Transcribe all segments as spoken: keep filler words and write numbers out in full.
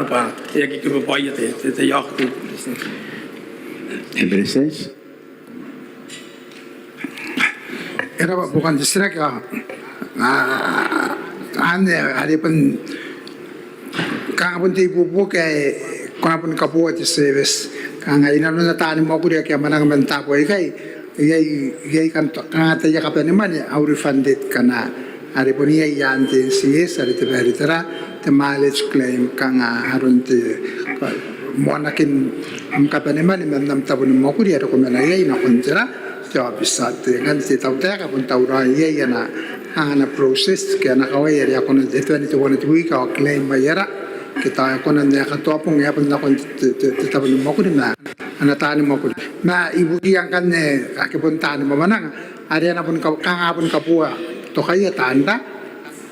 bwa e aki kebebwaia te, te, te, te, te Beretitenti. E rab'a buokan te titiraki. Anne are bon kanga bon te ibuobuoki ae ko na bon kaboa te service. Kanga inanon taani mwakuri ake a mwananga man taabo aikai, iai, iai kanto, kanga taian kabanemwane ae refunded ngkana are bon iai i aan te N C S are te baere tera, te mileage claim, kanga aron te moanakin am kabanemwane man am tabo ni mwakuri are ko mena iai nakon tera, te aobiti. Te, ngkanne te tautaeka bon tauraoi iai ana, ana process ke ana kawai are a kona n, e tuai n teuana te wiki ao claim mai ara, ke tao e kona n ae katoa bong e a bon nakon te, te, te tabo ni mwakuri ma ana taani mwakuri. Ma ibukiia ngkanne ake bon taani mwamwananga are a na bon ka, kanga a bon kaboa tokaia taan ra,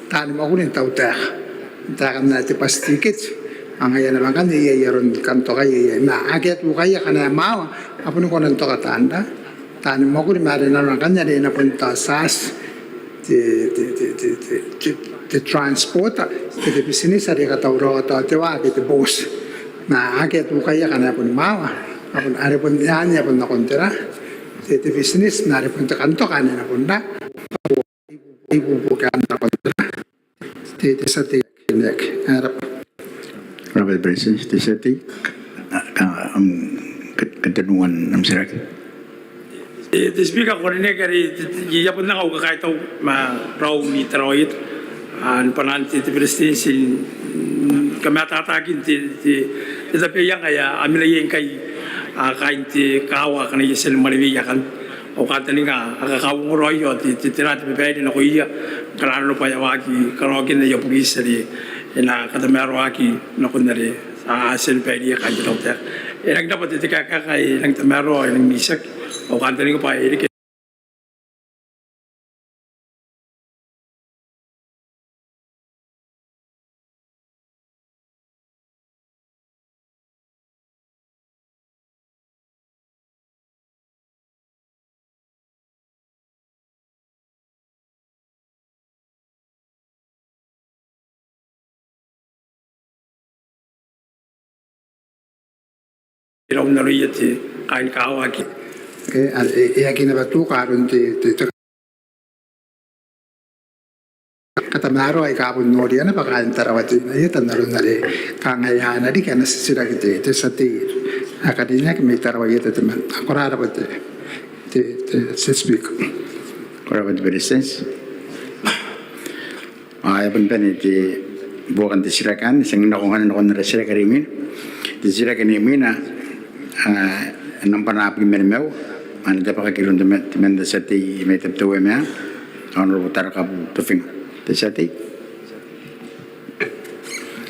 taani mwakuri n tautaeka. Taekan ae te bus ticket, ao ngaia naba ngkanne iai aron kan tokaia iai. Ma ake a tukaia ngkana e mwawa, a boni kona n toka taan ra, taani mwakuri, ma are nanona ngkanne are e na bon tao charge te, te, te transporter ke te business are katauraoa tao te wa ke te booti. Ma ake a tukaia ngkana e boni mwawa, a bon, are bon anne a bon nakon tera, te, te business, ma are bon te kan toka anne e na bon ra, ibuobuoki anne nakon tera, te, te tia tei. E rab'a. Ko rab'a te Beretitenti. Te tia tei, am, kat, katanoan am titiraki. E, te Speaker, ko karineaki are, te, te, I a bon anga au kakaitau ma raou ni Tarawa Ieta, a, ni bwanaan te, te Beretitenti n, mm, kamataataakin te, te, te tabeaianga ae a mena iai ngkai, a, kaain te kaawa akana I a tia ni mwaneweia akanne. Au kantaninga a kakauongo raoi ao te, te, tera te babaire nakoia ngkana arona bwa e a waaki karaoakin aia bukiiti are e na katamaroaki nakon are a tia ni baireia kaain te tautaeka. E rangi n rab'a te, te kaekaeka ae e rangi n tamaroa, e rangi n itiaki. Au kantaninga bwa e reke e rau n aroia te kaain kaawa ake. E, a, e, e aki naba tuka aron te, te, te katamaroa aika a bon noria naba kaain Tarawa Teinainano n aron are kanga e a na riki ana titiraki te, te tia tei ae karineaki mai Tarawa Ieta temanna. Ko rab'a te, te, te, te Speaker. Ko rab'a te Beretitenti. A, e a bon bane te buokan te titiraki anne, ti a nako ngkanne nakon ara titiraki are imwina. Te titiraki are imwina, a, nambana abuki ma nimaua, a na tabekaki iroun temanna, temanna te tia tei mai Tabiteuea Meang, Honourable Tarakabu Tofinga. Te tia tei.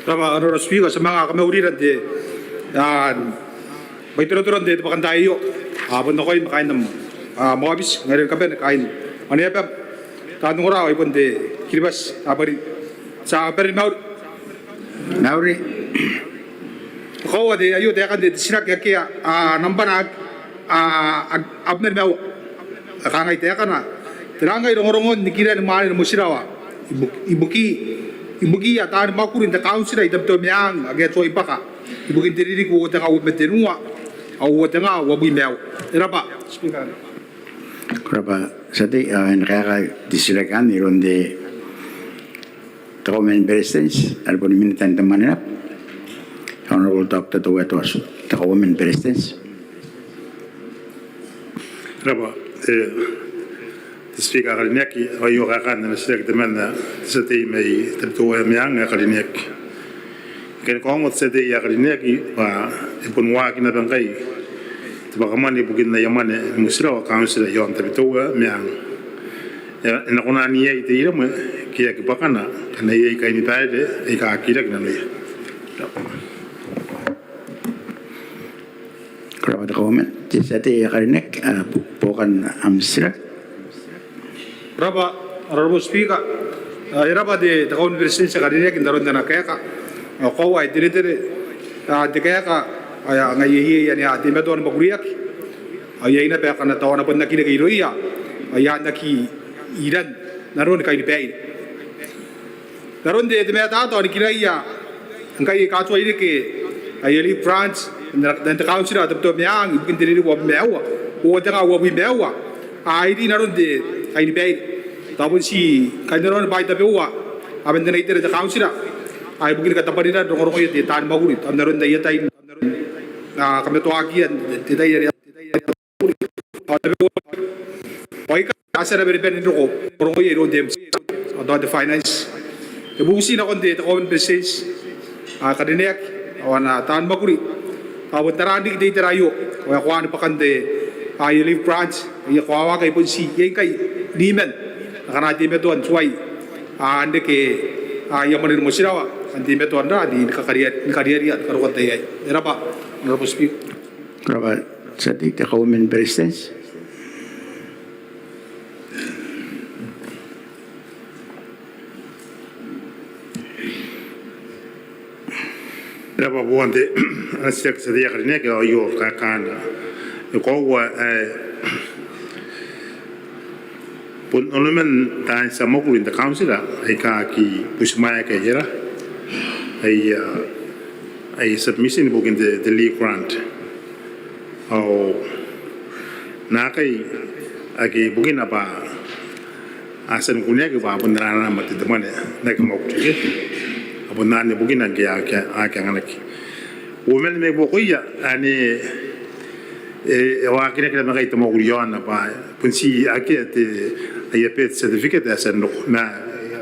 Ko rab'a Honourable Speaker, ti a manga kamaurira n te, a, bwai teroteron te, te bwakantaai aio, a, bon nakoim kaain am, a, am aobiti, ngaira ni kabane, kaain Oneabam, taan ongora ao ai bon te Kiribati, a, bwa ri, ti a bane ni mauri. Mauri. Koaua te, aio taekan te, te titiraki ake a, a, nambana a, a, a, abuki ma nimaua. E kangai taekana: Tera ngkai rongorongon nikiran mwaane motirawa ibu-, ibuki, ibukiia taani mwakuri n te kauntira i Tabiteuea Meang ake a tuai bwaka ibukin te ririki uoua tenga uabwi ma tenua ao uoua tenga uabwi ma aua? E rab'a, Speaker. Ko rab'a tia tei, a, e na kaekaa te titiraki anne iroun te, te Kauoman ni Beretitenti, are boni Minita n te Mwaneaba, Honourable Doctor Teuea Toatu, te Kauoman ni Beretitenti. Ko rab'a, e, te Speaker ae karineaki, ao aio kaekaan ana titiraki temanna te tia tei mai Tabiteuea Meang ae karineaki. E kan kaongoa te tia tei ae karineaki bwa e bon waaki naba ngkai te bwakamwane ibukin aia mwane motirawa kauntira iaon Tabiteuea Meang. E, e na kona n iai te iremwe ke aki bwakana ngkana iai kainibaire aika aki rake nanoia? Ko rab'a te Kauoman. Te tia tei ae karineaki, a, bu-, buokan am titiraki. Ko rab'a, Honourable Speaker. A, e rab'a te, te Kauoman ni Beretitenti ae karineaki n aron ana kaeka. A, koaua e teretere, a, te kaeka, a, ngaia iai, iai anne a teimatoa ni mwakuriaki. A, iai naba akana tao a na bon aki reke irouia, a, a na aki iran n aron kainibaire. N aron te, te matata ao nikiraia Ngkai e katoa ireke aia leave grant n te kauntira Tabiteuea Meang ibukin te ririki uabwi ma aua, uoua tenga uabwi ma aua, a iri n aron te kainibaire. Tao bon ti kainnanoan bwai tabeua aban te naitera te kauntira, a ibukin katabwarira rongorongoia te taani mwakuri n aron aia tai, a kamatoakiia te tai are ao tabeua bwaai aika a tia n bane n roko rongorongoia iroun te M T C ao tao te finance. Te bubuti nakon te Kauoman ni Beretitenti ae karineaki ao ana taani mwakuri, a bon taraan riki te itera aio, waekoan bwakan te aia leave grant, aia koaua ngkai bon ti iai ngkai niman akana teimatoa n tuai n reke aia mwane ni motirawa, n teimatoa n ra ni kakariaria, ni kariaria ni karokoa te tai aei. E rab'a, Honourable Speaker. Ko rab'a te tia tei. Te Kauoman ni Beretitenti. E rab'a, bon te, ana titiraki te tia tei ae karineaki, ao aio kaekaana. E koaua ae bon onoman taan tia mwakuri n te kauntira aika aki butimwaeaki aia, aia, aia submission ibukin te, te leave grant. Ao naakai ake bukina bwa a tia ni kuneaki bwa a bon anaa ma te, te mwane n aki mwakuri, ke? A bon anne bukina ngke a aki, a aki anganaki. Uoman ma i buakoia anne, e, e waakinaki naba ngkai te mwakuri iaona bwa bon ti akea te, aia birth certificate ae a tia n roko. Ma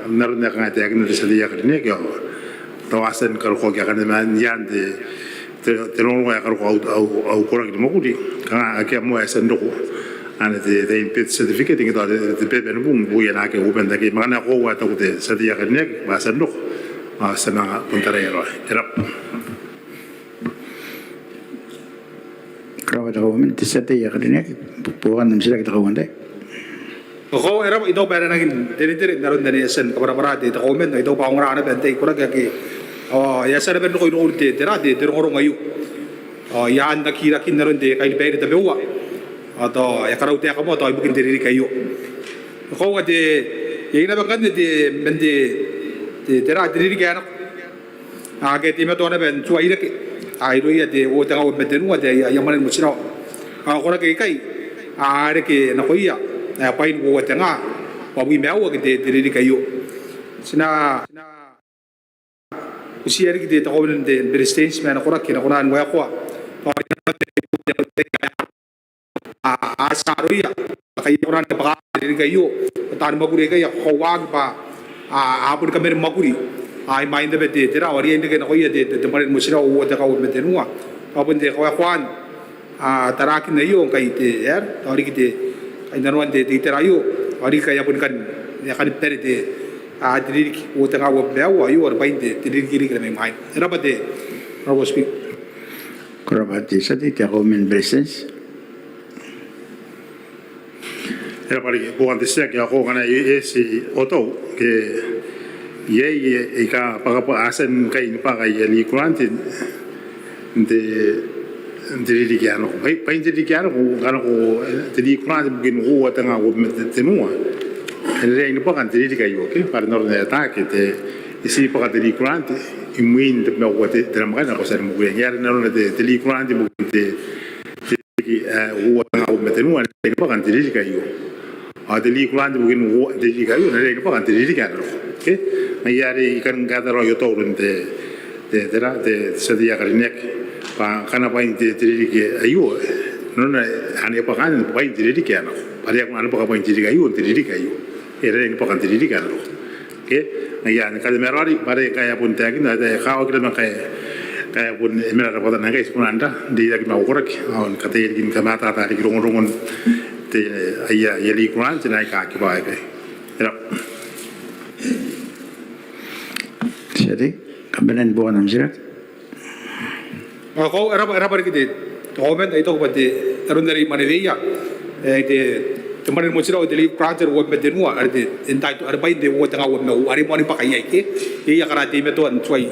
n aron ae kanga e taekinna te tia tei ae karineaki, ao tao a tia ni karokoaki akanne man iaan te, te, te rongorongo ae e karoko au, au, au koraki ni mwakuri. Kanga akea moa ae a tia n roko ana te, te birth certificate, ngke tao te, te beba ni bung ibukin akea uoman ake. Ma ngkana e koaua ae e taku te tia tei ae karineaki bwa a tia n roko, ao ti a manga bon taraia raoi. E rab'a. Ko rab'a te Kauoman. Te tia tei ae karineaki, buokan am titiraki te kauoman. Ao e rab'a, I taku bwa e aera nangi n teretere n aron are e a tia ni kabwarabwara te, te Kauoman, ao I taku bwa a ongora naba n tai koraki ake, ao e a tia naba n roko iroura te, te ra, te, te rongorongo aio. Ao i aan aki raki n aron te kainibaire tabeua, ao tao e a karau taeka moa tao ibukin te ririki aio. Ao ngkai te, iai naba ngkanne te, man te, te, te ra, te ririki ae nako ake e teimatoa naba n tuai reke irouia te uoua tenga uabwi ma tenua te, aia, aia mwane ni motirawa. Ao koraki aikai a reke nakoia ae bwain uoua tenga uabwi ma aua ke te, te ririki aio. Ti na butiia riki te, te Kauoman ni Beretitenti ma ana koraki, e na kona ni waekoa a, a tia aroia ngkai a kona ni kabwaka te ririki aio. Ao taani mwakuri aikai a kakoauaki bwa a, a boni kamani mwakuri imwain naba te, te ra, ao a riai n reke nakoia te, te, te mwane ni motirawa uoua tenga uabwi ma tenua. Ao bon te kawaekoan, a, tarakin aio ngkai te, e, tao riki te kainnanoan te, te itera aio, ao riki ngkai a boni kan, e, kan bane te, a, te ririki uoua tenga uabwi ma aua aio are bwain te, te ririki riki naba imwaina. E rab'a te, Honourable Speaker. Ko rab'a te tia tei. Te Kauoman ni Beretitenti. E rab'a riki, buokan te titiraki. Ao ngkana e eti otau ke iai aika bwaka, bwa a tia ngkai ni bwaka aia leave grant n te, n te ririki ae nako. Bwai, bwain te ririki ae nako, ngkana ko, e, te leave grant ibukin uoua tenga uabwi ma tenua, e na riai ni bwaka n te ririki aio, ke? Bwa are n aron ae e taku te, e ti bwaka te leave grant imwin te, ma uoua te, te namwakaina ko tia ni mwakuri. Ngaia are n arona te, te leave grant ibukin te, te ririki ae uoua tenga uabwi ma tenua, e na riai ni bwaka n te ririki aio. Ao te leave grant ibukin uoua, te ririki aio, e na riai ni bwaka n te ririki ae na roko. Ke? Ngaia are I kan kaeta raoi otau iroun te, te, te ra, te tia tei ae karineaki bwa ngkana bwain te, te ririki aio, e, nanona anne e bwaka anne bwain te ririki ae nako. Bwa are e aki kona ni bwaka bwain te ririki aio n te ririki aio. E na riai ni bwaka n te ririki ae na roko. Ke, ngaia anne, kam na raoiroi, bwa are ngkai e a bon taekinna, e kakawaki naba ngkai, ngkai e a bon, e mena rabwatana ngkai ti kona n ra, n reitaki ma au koraki, ao ni kataia riki ni kamatata riki rongorongon te, aia, aia leave grant n aika a kiba aikai. E rab'a. Tia tei, kam bane ni buokan am titiraki. Ao e rab'a, e rab'a riki te, te Kauoman. I taku bwa te, aron are I mwaneweia, e, te, te mwane ni motirawa, te leave grant are uabwi ma tenua, are te, te entitle, are bwain te uoua tenga uabwi ma uoua, are moa ni bwaka iai, ke? Iai akana teimatoa n tuai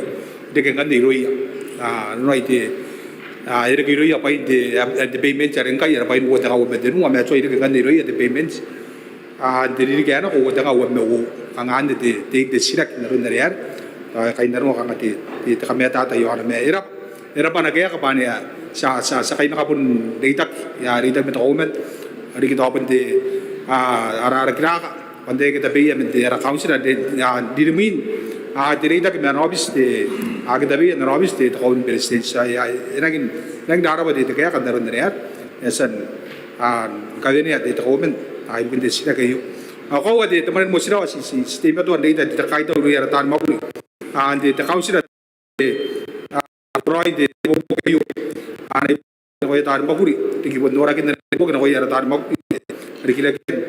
reke ngkanne irouia. A, nanona te, a, e reke irouia bwain te, a, te payment are ngkai, are bwain uoua tenga uabwi ma tenua, ma e tuai reke ngkanne irouia te payment a, n te ririki ae nako uoua tenga uabwi ma uoua. Kanga anne te, te, te titiraki n aron are e, tao e kainnanoa kanga te, te, te kamatata iaona. Ma e rabwa, e rabwa ana kaeka bwa ane a tia, tia, tia kainaki bon reitaki, ia reitaki ma te Kauoman, riki tao bon te, a, ara, ara kiraka, bwa n taai ake tabeia man te, ara kauntira, te, a, ririmwin, a, te reitaki ma ana aobiti te, a, ake tabeia n ana aobiti te, te Kauoman ni Beretitenti. Ia, ia, e rangi n, rangi n rarabwa te, te kaeka n aron are e a tia n, a, kawenea te, te Kauoman, a, ibukin te titiraki aio. Ao koaua te, te mwane ni motirawa ti, ti, ti teimatoa n reita te, te kakaitau irouia ara taan mwakuri. A, n te, te kauntira, te, a, koraoin te, te ibuobuoki aio. A, nakoia taan mwakuri, riki bon norakin ana ibuobuoki nakoia ara taan mwakuri, rikiraken,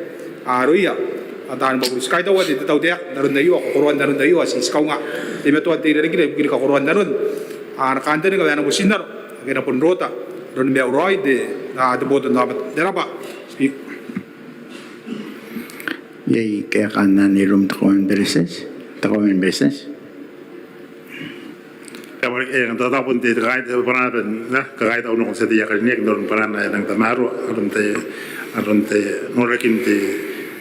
a, aroia, a, taan mwakuri. Ti kaitaua te, te tautaeka n aron aio, ao kakoroan aron aio, ao ti, ti kaunga, teimatoa n teirarikira ibukin kakoroan aron, a, ana kantaninga ma ana motinnano ake e na bon rota n aron maiuraoin te, a, te botannaomata. E rabwa, Speaker. Iai kaekaan anne iroun te Kauoman ni Beretitenti? Te Kauoman ni Beretitenti. Ia, e, n taabo n te, te kakaitau, bwa n na, kakaitau nakon te tia tei ae karineaki n aron bwa n na, e nang tamaroa aron te, aron te, norakin te,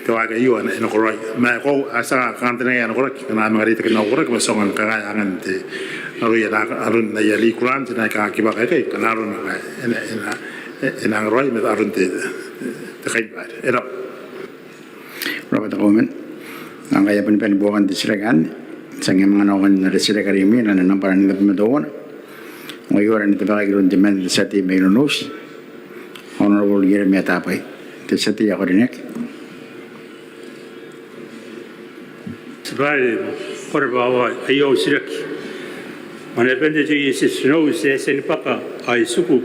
te waaki aio ane e nakoraoi. Ma e koaua, a tia kantaningaia ae nakoraoi, ngkana a manga reitaki n nakoraoi, bwa ti aonga ni kangai angan te, aroia, aron aia leave grant, n ae kakibaka aikai, ngkana arona bwa e na, e na, e na angaraoi ma aron te, te kainibaire. E rabwa. Ko rabwa te Kauoman. Ao ngkai e a bane buokan te titiraki anne, ti a manga nakon ara titiraki are imwina, ae nambwa nibwi ma teuana. Ao e ora ni tabekaki iroun te mwaane te tia tei mai Nonouti, Honourable Ieremia Tabai. Te tia tei ae karineaki. Te Babaire, ko rabwa. Aio au titiraki. Maneaban te JSS Nonouti e a tia ni bwaka ao e tiku,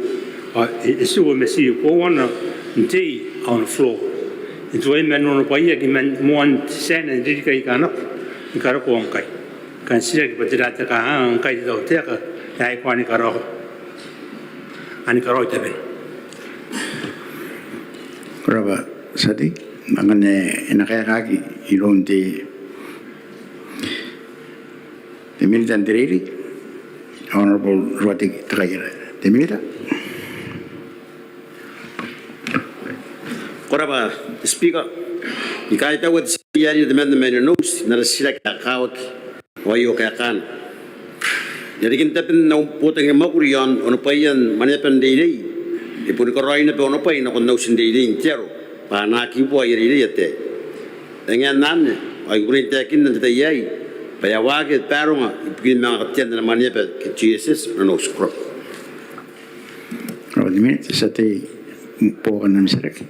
ao e, e tiku ma ti koauana n tei ao n floor. E tuai man onobwaiaki man moan te tiaina n ririki aika nako ni karokoa ngkai. Kan titiraki bwa tera te kanganga ngkai te tautaeka ae e aikoa ni karaoa, a ni karaoi tabena. Ko rabwa te tia tei. Ngkana e na kaekaki iroun te, te Minita n te Reirei, Honourable Ruateki Tekaiara. Te Minita. Ko rabwa te Speaker. I kaitaua te tia tei ae karineaki temanna mai Nonouti n ana titiraki ae kakawaki. Ao aio kaekana. I rarikin taben au botaki ni mwakuri iaon onobwaian mwaneaban reirei, e boni karaoi naba onobwai nakon auti n reirei n te aro bwa a na aki bua aia reirei ataei. E ngae n anne, ao I kukurei n taekinna n te tai aei bwa e a waaki te baronga ibukin manga katean ana mwaneaba ke JSS Nonouti. Ko rabwa. Ko rabwa te Minita. Te tia tei, buokan am titiraki.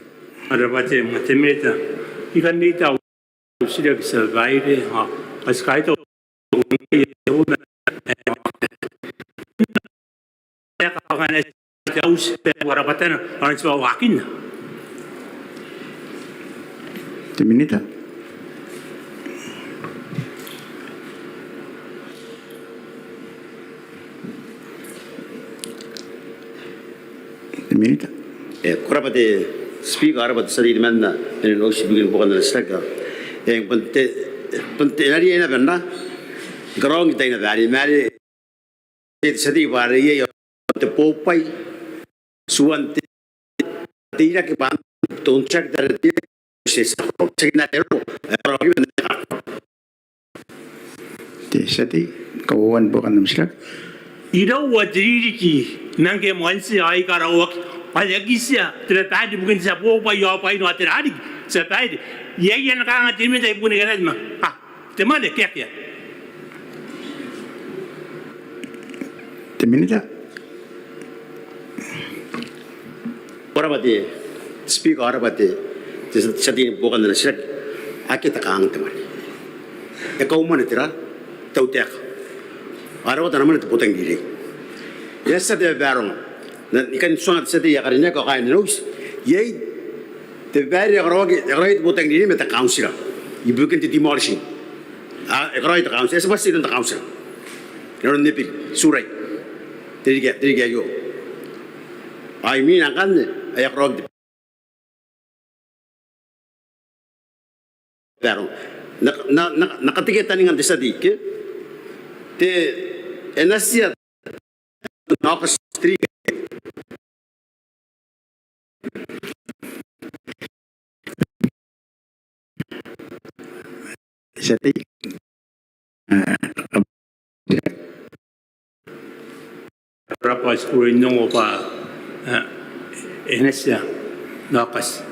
Ko rabwa te, te Minita. I kan reita au titiraki, te tia babaire, ao I kaitaua te Minita. Te Minita. E, ko rabwa te Speaker, ko rabwa te tia tei temanna mai Nonouti ibukin buokan ana titiraki. E, bon te, bon te, e na riai naba n na karaoaki n taina baere, ma are te tia tei bwa are iai te bobwai, tuan te, te iraki bwa n te contract are te Te tia tei, kauoua ni buokan am titiraki. Iraua te ririki ngke e moanna ao e karaoaki, ao e aki tia te babaire ibukin te tia bobwai ao bwaina ao tera riki, te tia babaire. Iai ana kanganga te Minita ibukin karaoan ma, a, te mwane ke akea? Te Minita. Ko rabwa te Speaker, ko rabwa te, te tia tei ni buokan ana titiraki. Akea te kanganga te mwane. E kaumwane tera? Te tautaeka. Ao e rawata ana mwane te botaki n reirei. E a tia te babaire. N ae I kan tuanga te tia tei ae karineaki ao kaain Nonouti. Iai te babaire ae karaoaki, e karaoia te botaki n reirei ma te kauntira ibukin te demolition. A, e karaoia te kauntira, e a tia bwa ti iroun te kauntira. N aron Eberi, Turai, te ririki, te ririki aio. Ao imwina ngkanne, e a karaoaki te babaire. N na, n na, n na, n na kateketaningan te tia tei ke te, e na tia n Aokati three. Te tia tei, a, Rabwa, I kukurei n ongo bwa e na tia n Aokati.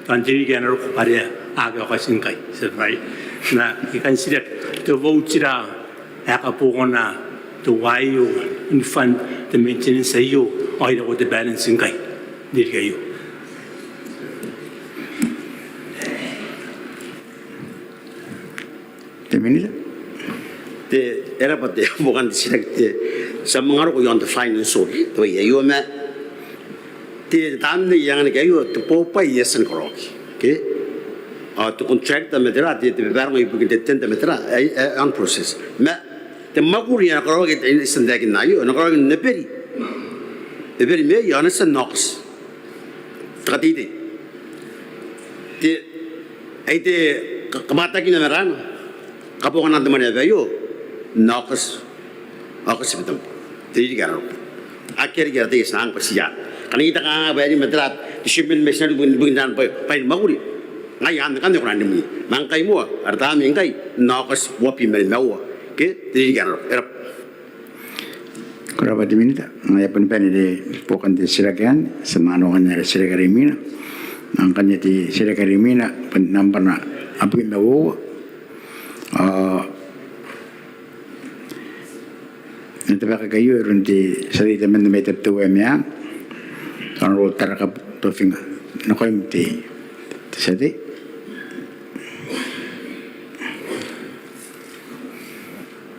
Tao n te ririki ae na roko are a aki Aokati ngkai, tia babaire. Ma I kan titiraki, te bwai tera ae kabuokana teuaei, ao n fund te maintenance aio, ao e roko te balance ngkai n te ririki aio? Te Minita. Te, e rabwa te buokan te titiraki. Te, ti a manga roko iaon te finance audit, te bwai aio ma te tamnei e anganaki aio te bobwai ae e a tia ni karaoaki. Okay? Ao te contract ma tera, te, te babaronga ibukin te tender ma tera, e, e on process. Ma te mwakuri ae na karaoaki, e, e tia n taekinna aio, e na karaoaki n Eberi. Eberi, Mei, ao e na tia n Aokati. Te kateitei. Te, ai te ka-, kamwatakina ma raena, kabuokanan te mwaneaba aio n Aokati, Aokati, September. Te ririki ae na roko. Akea riki ara tai ae ti nang bati iai. Ngkana I taku bwa e riai ma tera, te tiuman ma ti na riki ibukin, ibukin taian bwai, bwai ni mwakuri. Ngaia anne ngkanne ko na rimwi. Ma ngkai moa, ara tamnei ngkai n Aokati uabwi ma nimaua. Okay? Te ririki ae na roko. E rabwa. Ko rabwa te Minita. Ngaia boni bane te buokan te titiraki anne, ti a manga nora ngkanne ara titiraki are imwina. Ngkanne te titiraki are imwina, bon nambana abwi ma uoua. Ao e na tabekaki aio iroun te tia tei temanna mai Tabiteuea Meang, Honourable Tarakabu Tofinga. Nakoim te, te tia tei.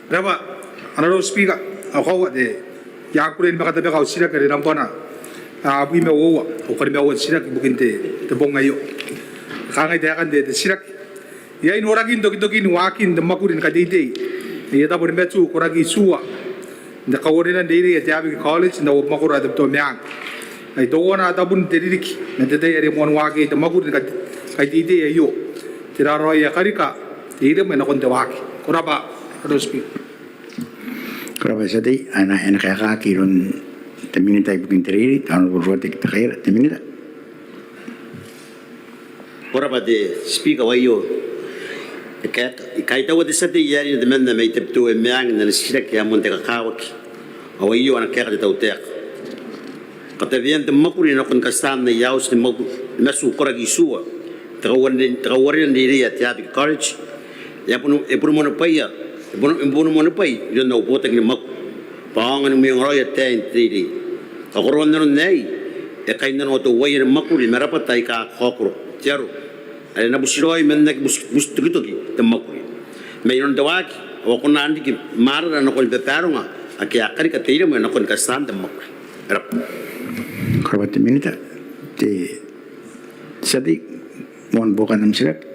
Rabwa, Honourable Speaker, ao koaua te, I a kukurei ni manga tabeka au titiraki are nambana abwi ma uoua, ao kanimaua n titiraki ibukin te, te bong aio. Kangai taekan te, te titiraki. Iai norakin tokitokin waakin te mwakuri ni kateitei ae I-Taboni Matuu, koraki itiua, n te kauarenan reirei ae te Abeki College n au mwakoro ae Tabiteuea Meang. Ai teuana tabun te ririki man te tai are moan waaki iai te mwakuri ni kat-, kateitei aio. Tera raoi ae karika Teiremwe nakon te waaki? Ko rabwa, Honourable Speaker. Ko rabwa te tia tei. E na, e na kaekaaki iroun te Minita ibukin te Reirei, Honourable Ruateki Takaira. Te Minita. Ko rabwa te Speaker, ao aio te kaeka. I kaitaua te tia tei ae rine temanna mai Tabiteuea Meang n ana titiraki ae moan te kakawaki. Ao aio ana kaeka te tautaeka. Katabean te mwakuri nakon katiaan aia auti ni mwaku-, ni matuu koraki itiua, te kauaren-, te kauarenan reirei ae te Abeki College, e a bon-, e bonomonibwaia, e bono-, e bonomonibwai iroun au botaki ni mwakuri bwa a aonga ni mwengaraoi ataein te reirei. Kakoroan nanon aei, e kainnanoa teuaia ni mwakuri ma rabwata aika kakaokoro te aro, are e na butiraoi man aki buti-, butitokitoki te mwakuri. Ma inanon te waaki, ao a kona n riki mwaarara nakon babaronga ake a karika Teiremwe nakon katiaan te mwakuri. E rabwa. Ko rabwa te Minita. Te tia tei, moan buokan am titiraki.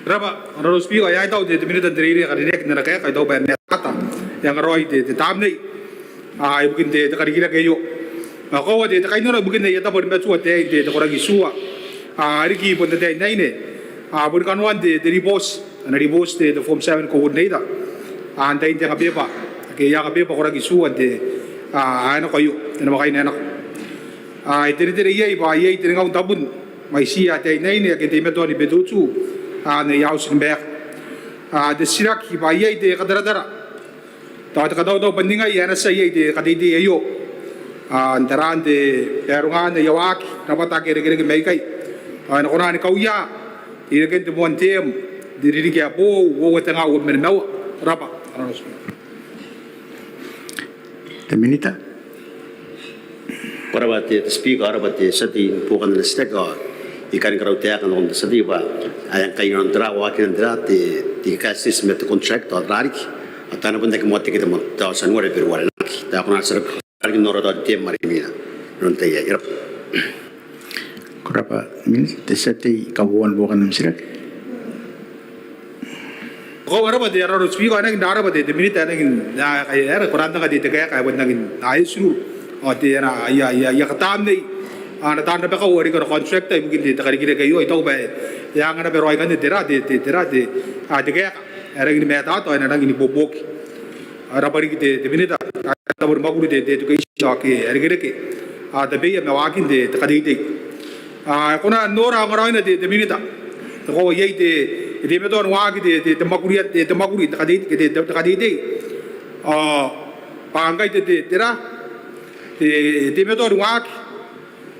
Ko rabwa, Honourable Speaker, ao I a tau te, te Minita n te Reirei ae karineaki n ana kaeka, I tau bwa e matata. E anga raoi te, te tamnei, a, ibukin te, te karikirake aio. Ao koaua te, te kainnano ibukin aia tabo ni matuu ataei n te, te koraki itiua, a, riki bon ataein aine, a, boni kanoan te, te ribooti, ana ribooti te, te Form seven coordinator, a, n tain te anga beba, ake a anga beba koraki itiua n te, a, ae nako aio, te namwakaina ae nako. A, e teretere iai bwa iai tenengaun tabun mwaitiia ataein aine ake teimatoa ni betutu, a, n aia auti ni maeka. A, te titiraki bwa iai te kataratara, tao te katautau bwa ningai ae e na tia iai te kateitei aio, a, n taraan te barongaan aia waaki, rabwata ake a irekereke mai ikai, ao e na kona ni kauia ireken te moan term n te ririki ae boou, uoua tenga uabwi ma nimaua. Ko rabwa, Honourable Speaker. Te Minita. Ko rabwa te, te Speaker, ko rabwa te tia tei ni buokan ana titiraki. Ao I kan karaua taeka nakon te tia tei bwa ae ngkai inanon tera, waakinan tera, te, te kakaititi ma te contract ao tera riki, ao tao e na bon aki moa te kete moa, tao Tianuare, Beberuare, n aki, tao e kona n tia riki n nora tao te term are imwina. Inanon te tai aei. E rabwa. Ko rabwa Minita. Te tia tei, kauoua ni buokan am titiraki. Ko rabwa te Honourable Speaker, ao e nangi n rabwa te, te Minita, e nangi n, a, e, e, e, ko rang n anga te, te kaeka ae bon nangi n, a, e tiru. Ao te, ana, aia, aia, aia katamnei, a, ana taan rabakau are riki ana contractor ibukin te, te karikirake aio, I taku bwa e anga naba raoi ngkanne tera, te, te, tera, te, a, te kaeka ae rangi ni matata ao e na rangi ni buobuoki. A, e rabwa riki te, te Minita, a, tabo ni mwakuri, te, te education, ake a irekereke, a, tabeia ma waakin te, te kateitei. A, e kona n nora aongaraoina te, te Minita. Te koaua iai te, e teimatoa ni waaki te, te, te mwakuri, te, te mwakuri, te kateitei, te, te, te kateitei. Ao bwa ngkai te, te, tera, te, e teimatoa ni waaki.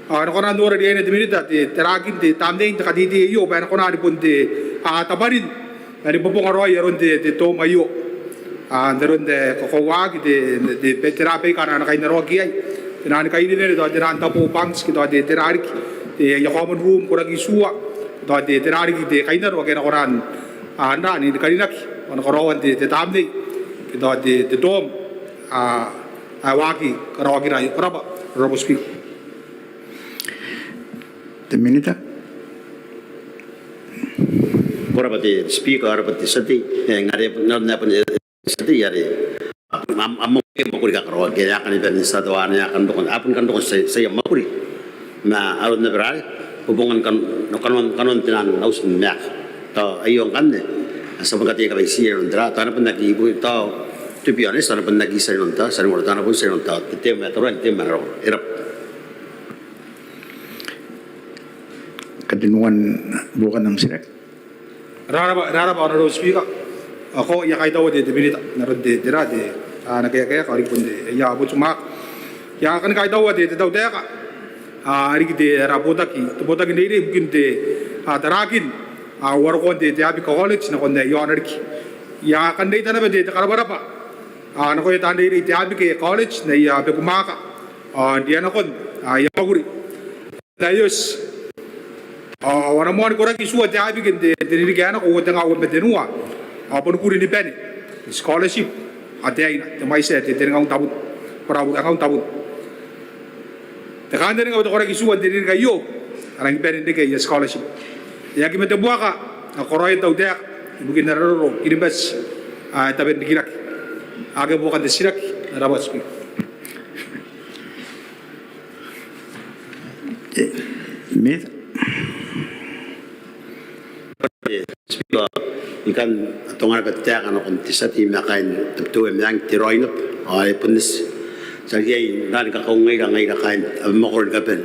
Ao e na kona n nora riaina te Minita te, te tarakin te tamnein te kateitei aio bwa e na kona ni bon te, a, tabwanin ma ni bobonga raoi aron te, te term aio. A, n aron ae kakoauaaki te, te, te, tera baika a na kainnanoaki iai. Te naan kainene, tao te naan tabo, banks, ke tao te, tera riki, te, aia common room, koraki tua, tao te, tera riki te kainnano ake a na kona n, a, n, ni karinaki ao ni karaoan te, te tamnei, ke tao te, te term, a, ae waaki karaoakina aio. Ko rabwa, Honourable Speaker. Te Minita. Ko rabwa te Speaker, ko rabwa te tia tei. E, ngaia are, n aron ae bon, e, tia tei are, am, am, am mwakuri, mwakuri ae kakaraoaki, e a kani bane n tia teuana, e a kan roko, a bon kan roko n tia, tia mwakuri. Ma aron abara are bobongan kan, kanoan, kanoan te naan auti ni maeka. Tao aio ngkanne, a, ti a bon kataia ni kabaitiia inanon tera, tao a na bon aki, tao, to be honest, a na bon aki tia inanon tao, tia inanon tao, a na bon tia inanon tao te term ae taraaki, te term ae na roko. E rabwa. Katenuan buokan am titiraki. Rarabwa, rarabwa Honourable Speaker. Ao I a kaitaua te, te Minita n aron te, tera te, a, ana kaeka, kaeka, ao riki bon te, aia botaki. I a kani kaitaua te, te tautaeka, a, riki te, ara botaki, te botaki n reirei ibukin te, a, tarakin, a, uarokoan te, te Abike College nakon aia aona riki. I a kan reita naba te, te karabwarabwa, a, nakoia taan reirei te Abike College n aia bekumwaaka ao n rianakon, a, aia mwakuri. Taios. Ao a na moani koraki tua te Abike n te, te ririki ae nako, uoua tenga uabwi ma tenua. Ao bon kuri ni bane, scholarship, ataeina, te mwaiti ae te, tengaun tabun. Bwa uoua tengaun tabun. Te kantaninga bwa te koraki tua n te ririki aio a rangi ni bane n reke aia scholarship. E aki mate buaka, a, karaoia te tautaeka ibukin ara roro Kiribati, a, tabe n rikirake. Akea buokan te titiraki, ko rabwa Speaker. Minita. Speaker, I kan atonga naba te taeka nakon te tia tei ma kaain Tabiteuea Meang Teraoi naba, ao e bon eti. Ti a riai n rang ni kakaungaira ngaira kaain abamwakoro ni kabane.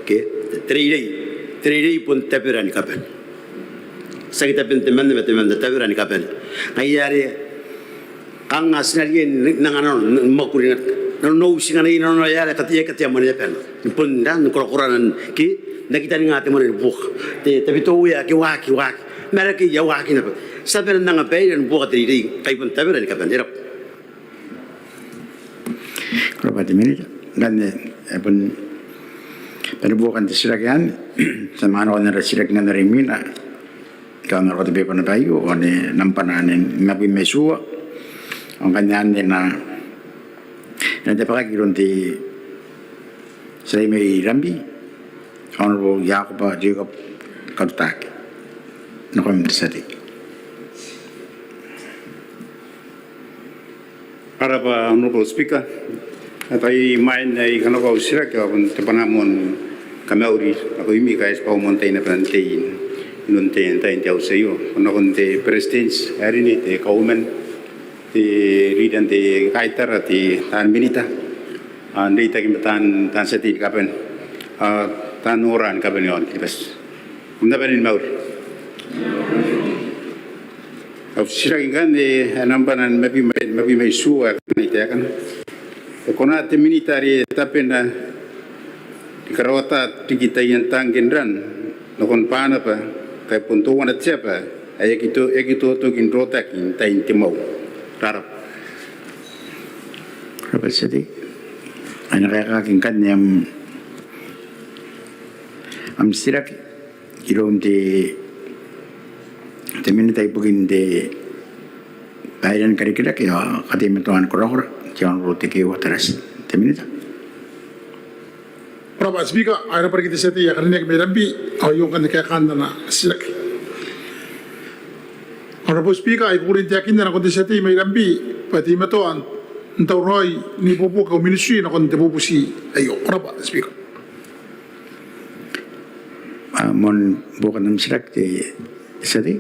Ke? Te reirei, te reirei bon tabera ni kabane. Tiaki taben temanna ma temanna, tabera ni kabane. Ngaia are kanga ti na riai n anga nanona, n mwakuri, nanona, utinga, nanona ae e a katea, katea mwaneabana. Ni bon rang ni korakorana ke n aki taninga te mwane ni buoka. Te Tabiteuea ake waaki, waaki. Ma rake aia waaki naba. Ti a bane n anga baira ni buoka te reirei ngkai bon tabera ni kabane. E rabwa. Ko rabwa te Minita. Ngkanne, e, bon bane buokan te titiraki anne. Ti a manga nakon ara titiraki ngkanne are imwina. Tao n ara katebeaba naba aio, ao anne nambwana nimabwi ma itiua. Ao ngkanne anne e na, e na tabekaki iroun te tia tei mai Rabi, Honourable Iakoba Jacob Karutake. Nakoim te tia tei. Ko rabwa Honourable Speaker. Ao imwain ae I kanakoa au titiraki ao bon te bwanaa moa ni kamauri nakoimi ngkai ti a bon tai naba n tei inanon te, n tain te auti aio. Nakon te Beretitenti ae rine, te Kauoman, te Leader n te Kaitara, te taan Minita, ao n reitaki ma taan, taan tia tei ni kabane, ao taan ongora ni kabane iaon Kiribati. Kam na bane ni mauri. Au titiraki ngkanne ae nambwana nimabwi ma, nimabwi ma itiua ae kangai taekana. E kona te Minita are tabena ni karawata riki taian tangke n ran nakon Banaba ngkai bon teuana te aba ae aki to, aki totoki n rotaki n tain te mwau? Ko rabwa. Ko rabwa te tia tei. Ao e na kaekaaki ngkanne am, am titiraki iroun te, te Minita ibukin te Baira ni Karikirake ao Kateimatoan Korakora, te Honourable Tekeeua Tarati. Te Minita. Ko rabwa Speaker, ao e rabwa riki te tia tei ae karineaki mai Rabi, ao aio ngkanne kaekaan ana titiraki. Honourable Speaker, I kukurei n taekinna nakon te tia tei mai Rabi bwa e teimatoa n tauraoi n ibuobuoki au ministry nakon te bubuti aio. Ko rabwa Speaker. A, moan buokan am titiraki te tia tei.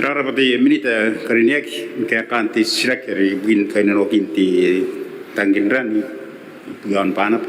Ko rabwa te Minita ae karineaki ni kaekaan te titiraki are ibukin kainnanoakin te tangke n ran iaon Banaba.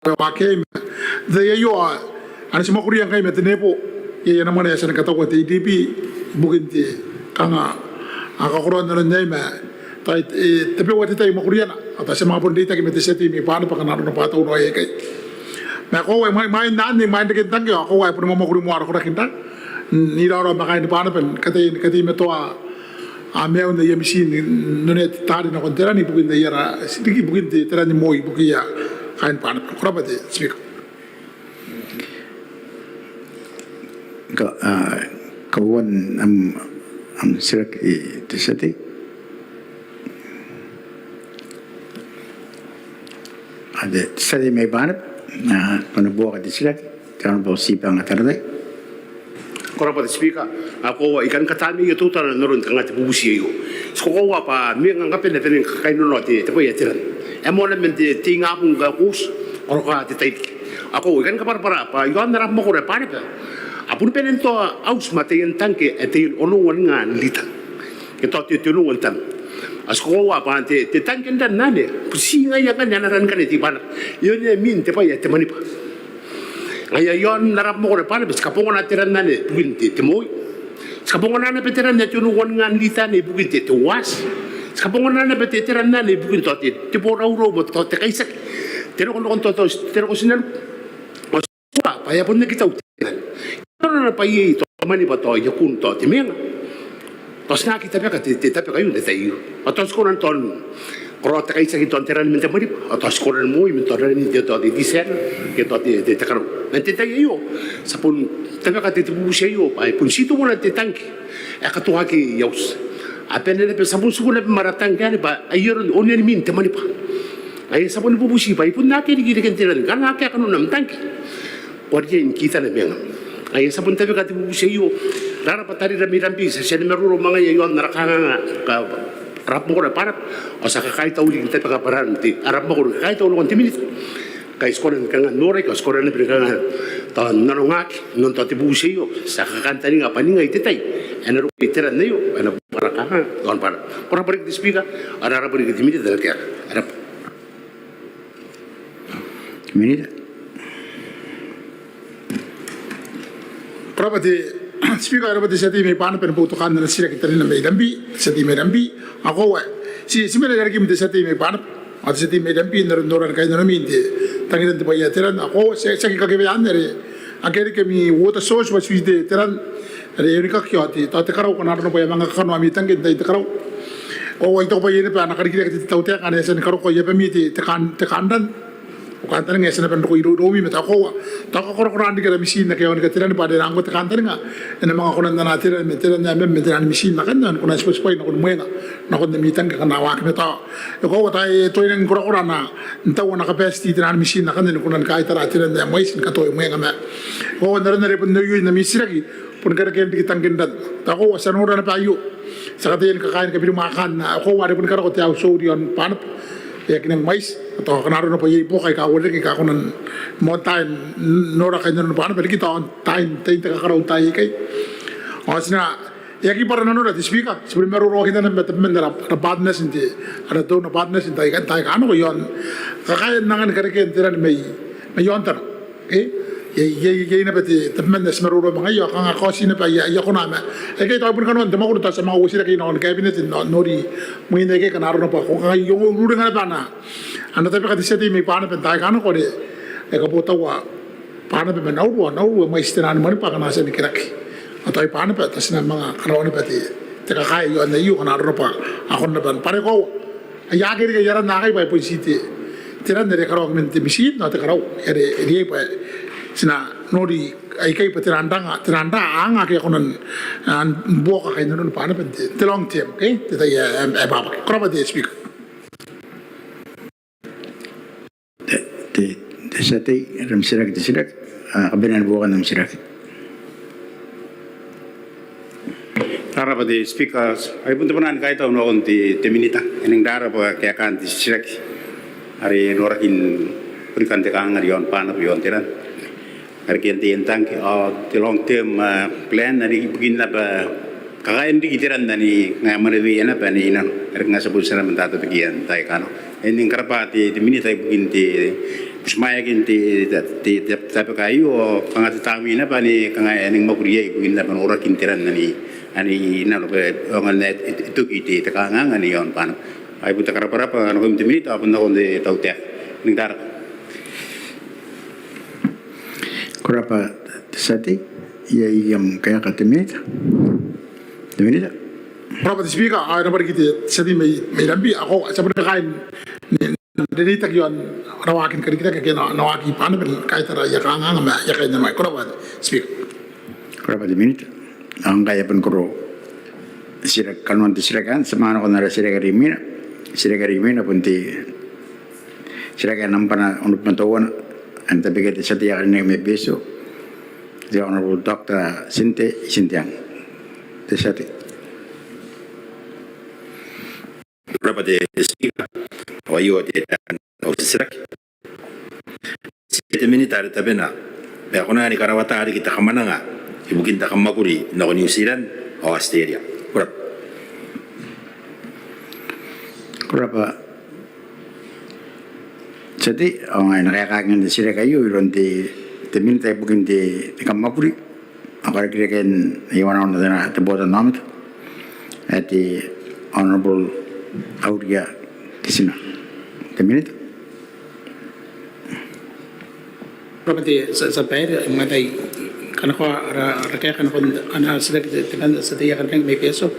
waaki ma te tai aio a na ti mwakuria ngkai ma te nebo iai ana mwane ae e a tia ni kataua te ADB ibukin te kanga a kakoroa nanon aei ma tai tabeua te tai mwakuriana ao tao ti a manga bon reitaki ma te tia tei mai Banaba ngkana arona bwa a tauraoi aikai. Ma koaua imwain anne, imwain reken tangke ao koaua e boni mwamwakuri moa ara koraki n ra n iraorao ma kaain Banaba ni kateimatoa maiun aia mitiin n onea te taari nakon te ran ibukin aia riki ibukin te ran ni moi ibukiia kaain Banaba. Ko rabwa te Speaker. Kauoua am titiraki te tia tei. Te tia tei mai Banaba, ko na buoka te titiraki. Te Honourable Tibanga Taratai. Ko rabwa te Speaker. Ao koaua I kan katamneia teutana n aron kanga te bubuti aio. Ti kakoaua bwa mwenga ngkai a bane ni kakainnanoa te bwai ae te ran. E moana man te ingabong ngkai a kouti ao e roko te tairiki. Ao koaua I kan kabwarabwara bwa iaon ara abamwakoro ae Banaba a boni bane n toa auti ma taian tangke ae taian onoua n lita ke tao te onoua n tan. Ao ti kakoaua bwa te tangke n ran anne bon ti ngaia ngkanne ana ran ngkanne te I-Banaba. E onea mwin te bwai ae te Maniba. Ngaia iaon ara abamwakoro ae Banaba ti kabongana te ran anne ibukin te moi. Ti kabongana naba te ran ae te onoua n lita anne ibukin te uati. Ti kabongana naba te ran anne ibukin tao te boraurau ma tao te kaitiaki, te rokonrokon tao te roko tinaniku. Ao ti kakoaua bwa e a bon aki tau te ran. Nanona bwa iai tao Maniba tao iakun tao te mwenga. Tao ti na aki tabeka te tabeka aio n te tai aio. Ao tao ti kona n tao karaoa te kaitiaki tao n te ran man te Maniba. Ao tao ti kona ni moi man tao ranin te tao te titiana ke tao te karau. Man te tai aio ti a bon tabeka te bubuti aio bwa e bon ti teuana te tangke ae katoaki i auti. A bane naba ti a bon tiku naba ma ara tangke anne bwa ai aron onean mwin te Maniba. Ngaia ti a boni bubuti bwa e bon akea riki reken te ran ngkana akea kanoan am tangke, ko a riai ni kitana mwenga. Ngaia ti a bon tabeka te bubuti aio. Rarabwa tarira mai Rabi, ti a tia ni maroro ma ngaia iaon ara kanganga ara abamwakoro ae Banaba. Ao ti a kakaitau riki n tabeka bwa ran te ara abamwakoro ni kakaitau nakon te Minita. Ngkai ti kona ni kanga n noraki ao ti kona naba ni kanga tao n nanonaki n on tao te bubuti aio. Ti a kakantaninga bwa ningai te tai ae na roko iai te ran aio ae na bubura kanganga iaon Banaba. Ko rabwa riki te Speaker. Ao rarabwa riki te Minita. Ko rabwa. Minita. Ko rabwa te Speaker, ko rabwa te tia tei mai Banaba ni boutokaan ana titiraki tarina mai Rabi, te tia tei mai Rabi. Ao koaua ti mena irarikim te tia tei mai Banaba ao te tia tei mai Rabi n aron noran kainnanomi n te tangiran te bwai ae te ran. Ao koaua ti aki kakewean are akea riki ami water source bwa ti te ran are e onikaki ao te tao te karau ngkana arona bwa e a manga kakanoa ami tangke n tain te karau. Koaua I taku bwa iai naba ana karikirake te tautaeka ane e a tia ni karokoa i abami te kaan ran. Au kantaninga e a tia naba n roko iroumi ma tao koaua tao kakorakoraan riki ara mitiin ake a onika te ran bwa are ngkoa te kantaninga e na manga kona n anaa te ran man te ran ae mena man te ran ni mitiin akanne ao ni kona n tibwatibwai nakon mwenga nakon ami tangke akana a waaki ma tao e koaua tao e tuai nangi korakora n tau ana capacity te ran ni mitiin akanne ni kona ni kaitara te ran ae mwaiti ni katoa mwenga ma e koaua n aron are bon oioi n ami titiraki boni karekean riki tangke n ran. Tao koaua ti a nora naba aio. Ti a kataia ni kakaea ni kabirimwaakaan ao koaua are boni karako te auti iaon Banaba e aki nangi mwaiti. Tao akana arona bwa iai buoka aika uarereke aika a kona n moan tai n nora kainnanoan Banaba riki tao n tain te kakarau n taai aikai. Ao ti na e aki bwara nanora te Speaker, ti boni maroroakinna naba ma tabeman ara partners n te ara donor partners n taai aika a nako iaon kakaean angan karekean te ran mai aontano. Iai, iai, iai naba te, tabeman ae ti maroro ma ngaia, ao kanga kaoti naba aia, aia konaa ma aikai tao bon kanoan te mwakuri tao ti a manga uotia rake nakon te cabinet n nori mwiin aikai ngkana arona bwa ko kanga uringa naba ana, ana tabeka te tia tei mai Banaba n taai aika nako are e kabotaua Banaba ma Nauru, Nauru e mwaiti te nano ni mwanibwa akana ti a nikirake. Ao tao i Banaba tao ti na manga karaoa naba te, te kakae i aon aio ngkana arona bwa a kona naba n bwarekoa. Ai akea riki aia ran naakai bwa e bon ti te, te ran are e karaoaki man te mitiin ao te karau are e riai bwa ti na nori aikai bwa te ran ranga, te ran ra anga ake a kona n, a, buoka kainnanoan Banaba n te, te long term, okay? Te tai ae, ae, ae bwabwaka. Ko rabwa te Speaker. Te, te, te tia tei, am titiraki, te titiraki. A, kabanean buokan am titiraki. Ko rabwa te Speaker, ai bon te bwanaa ni kaitau nakon te, te Minita. E nang rarabwa kaekaan te titiraki are e noraki n burikan te kanganga i aon Banaba i aon te ran are ke n te entangke ao te long term, a, plan are ibukin naba kakaean riki te ran ane ngaia mwaneweia naba ane i nano are kanga ti a bon tia naba n tatabekia n taai aika nako. E nang karabwa te, te Minita ibukin te butimwaeakin te, te, te, te tabeka aio ao kanga te taamnei naba ane kanga e nang mwakuri iai ibukin naba norakin te ran ane, ane i nano bwa e aonga n e, e, e toki te, te kanganga ane i aon Banaba. Ai bon te karabwarabwa nakoim te Minita ao bon nakon te tautaeka. Nang rarabwa. Ko rabwa te tia tei, iai am kaeka te Minita? Te Minita. Ko rabwa te Speaker, ao e rabwa riki te tia tei mai, mai Rabi, ao ti a bon kaain ni, ni reitaki i aon ara waaki ni karikirake ake a na, na waaki i Banaba ni kaitara aia kanganga ma aia kainnanoai. Ko rabwa te Speaker. Ko rabwa te Minita. Ao ngkai e a bon koro titiraki, kanoan te titiraki anne, ti a manga nakon ara titiraki are imwina. Titiraki are imwina bon te titiraki ae nambwana onobwi ma teuana, ae na tabekia te tia tei ae karineaki mai Betio, the Honourable Doctor Tinte Itinteang. Te tia tei. Ko rabwa te Speaker, ao aio te, te, au titiraki. Ti te Minita are tabena, ma e kona ni karawata riki te kamwananga ibukin te kammwakuri nako New Zealand ao Australia. Ko rabwa. Ko rabwa te tia tei, ao ngaia e na kaekaaki ngkanne te titiraki aio iroun te, te Minita ibukin te, te kammwakuri ao karikirakean aia wanawana te, te botannaomata, ae te Honourable Auria Kitima. Te Minita. Ko rabwa te tia, tia babaire, e mwaiti kanakoa ara, ara kaeka nakon ana titiraki te, te tia tei ae karineaki mai Betio.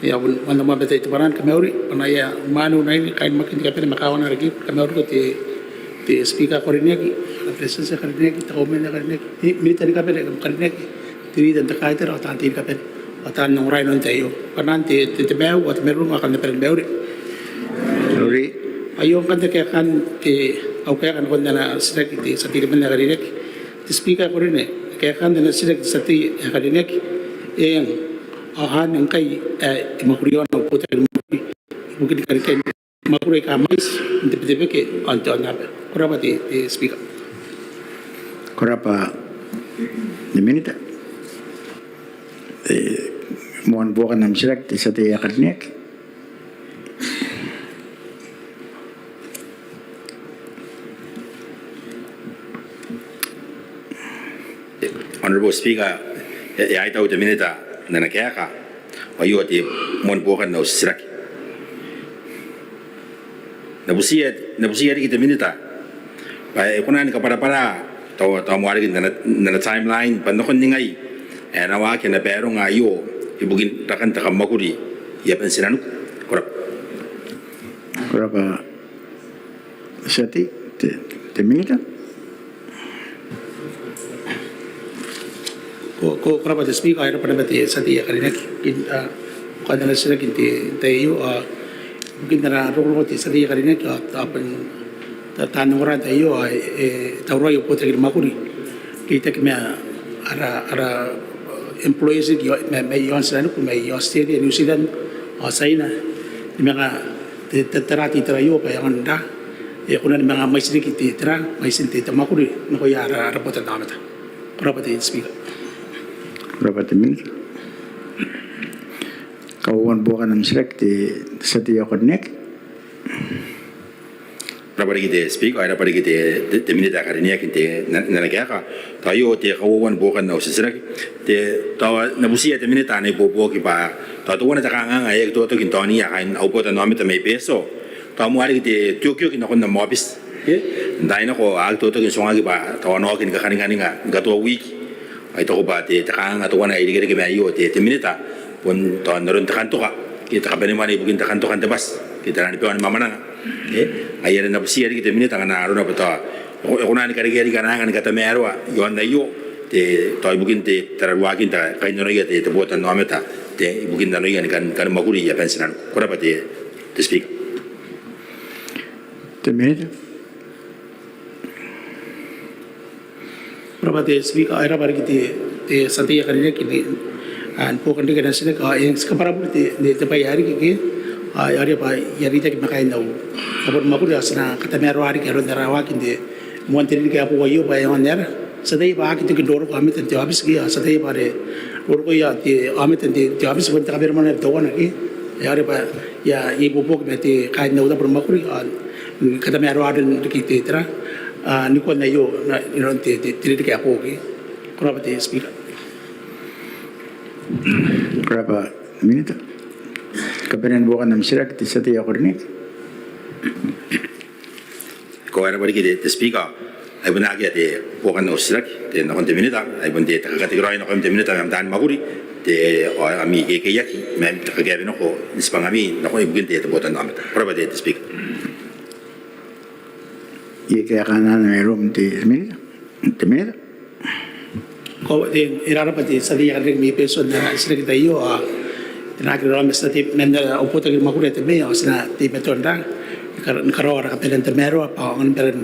Ia bon, manga manga bati te bwanaa ni kamauri, bwanaaia mwaane, unaine, kaain Makin ni kabane ma kaawan ara kibu, kamauriko te, te Speaker ae karineaki, ara Beretitenti ae karineaki, te Kauoman ae karineaki, Minita ni kabane ae karineaki, te Rita n te Kaitara ao taan tei ni kabane ao taan ongora inanon te tai aio. Bwanaan te, te, te maiu ao te marurung ao kam na bane ni mauri. Mauri. Aio ngkanne kaekaan te, au kaeka nakon ana titiraki te tia tei temanna ae karineaki. Te Speaker ae karineaki, kaekaan ana titiraki te tia tei ae karineaki. Eng, ao anne ngkai ae e mwakuri iaon au botaki ni mwakuri ibukin karikirakean mwakuri aika mwaiti n te Betebeke ao n te aonnaba. Ko rabwa te, te Speaker. Ko rabwa te Minita. E, moan buokan am titiraki te tia tei ae karineaki. Honourable Speaker, e, e a kaitau te Minita n ana kaeka. Ao aio te moan buokan au titiraki. N na butiia, n na butiia riki te Minita bwa e kona ni kabwarabwara tao, tao moa riki n ana, n ana timeline bwa nakon ningai ae e na waaki ana baronga aio ibukin rakan te kammwakuri i aban tinaniku. Ko rabwa. Ko rabwa te tia tei, te, te Minita. Ko, ko, ko rabwa te Speaker, e rabwa naba te tia tei ae karineaki ibukin, a, buokan ana titiraki n te, n te tai aio, a, ibukin ana rongorongo te tia tei ae karineaki, a, taan, ta, taan ongora n te tai aio, a, e, e tauraoi au botaki ni mwakuri n reitaki ma ara, ara employees riki mai, mai aon tinaniku, mai Australia, New Zealand ao China, ni manga te, te, tara te itera aio bwa e aonga n ra, e kona ni manga mwaiti riki te, tera, mwaitin te, te mwakuri nakoia ara, ara botannaomata. Ko rabwa te Speaker. Ko rabwa te Minita. Kauoua ni buokan am titiraki te, te tia tei ae karineaki. Ko rabwa riki te Speaker, ao e rabwa riki te, te, te Minita ae karineaki n te, n, n ana kaeka. Tao aio te kauoua ni buokan au titiraki. Te, tao N na butiia te Minita ana ibuobuoki bwa tao teuana te kanganga ae aki totoki n taoniia kaain au botannaomata mai Betio. Tao moa riki te, te okioki nakon am aobiti. Ke? N taai nako a aki totoki n tuangaki bwa tao a na oki ni kakaninganinga ni katoa wiki. Ao I taku bwa te, te kanganga teuana ae irekereke ma aio te, te Minita, bon tao n aron te kantoka, ke te kabanemwane ibukin te kantoka n te bati, ke te nano ni bwai ni mamananga. Ke? Ai are N na butiia riki te Minita ngkana arona bwa tao e ko, e kona ni karekea riki ana anga ni katamaroa iaon aio, te, tao ibukin te tararuaakin te kainnanoia te, te botannaomata, te, ibukin nanoia ni kan, kan mwakuri i aban tinaniku. Ko rabwa te, te Speaker. Te Minita. Ko rabwa te Speaker, ao e rabwa riki te, te tia tei ae karineaki ni, a, ni buokan riki ana titiraki, ao e eng ti kabwarabure te, te, te bwai ae riki ke, a, ao e a bwa e a reitaki ma kaain au tabo ni mwakuri, ao ti na katamaroa riki aron ara waaki n te moan te ririki ae boou aio bwa e aonga n aera. Ti ataia bwa a aki toki n roroko aomata n te aobiti ke, ao ti ataia bwa are rorokoia te aomata n te, te aobiti bon te kabanemwane are teuana ke, ao e a bwa e a, e a ibuobuoki ma te kaain au tabo ni mwakuri, ao ni katamaroa aron riki te tera, a, nikoan aio, n, inanon te, te, te ririki ae boou ke. Ko rabwa te Speaker. Ko rabwa Minita. Kabanean buokan am titiraki te tia tei ae karineaki. Ko rabwa riki te, te Speaker. Ai bon akea te buokan au titiraki, te nakon te Minita, ai bon te, te kakatekeraoi nakoim te Minita ma am taani mwakuri, te, ao ami kekeiaki, ma am kakaewe nako n tibwangami nako ibukin te, te botannaomata. Ko rabwa te, te Speaker. Iai kaekaana mairoum te Minita? Te Minita? Ko, te, e rarabwa te tia tei ae karineaki mai Betio n ana titiraki aio, ao e na aki raraoma ma ti na tei, man au botaki ni mwakuri ae te mei, ao ti na teimatoa n ra, ni kar-, ni karaoa ara kabanean tamaroa bwa a aonga ni bae n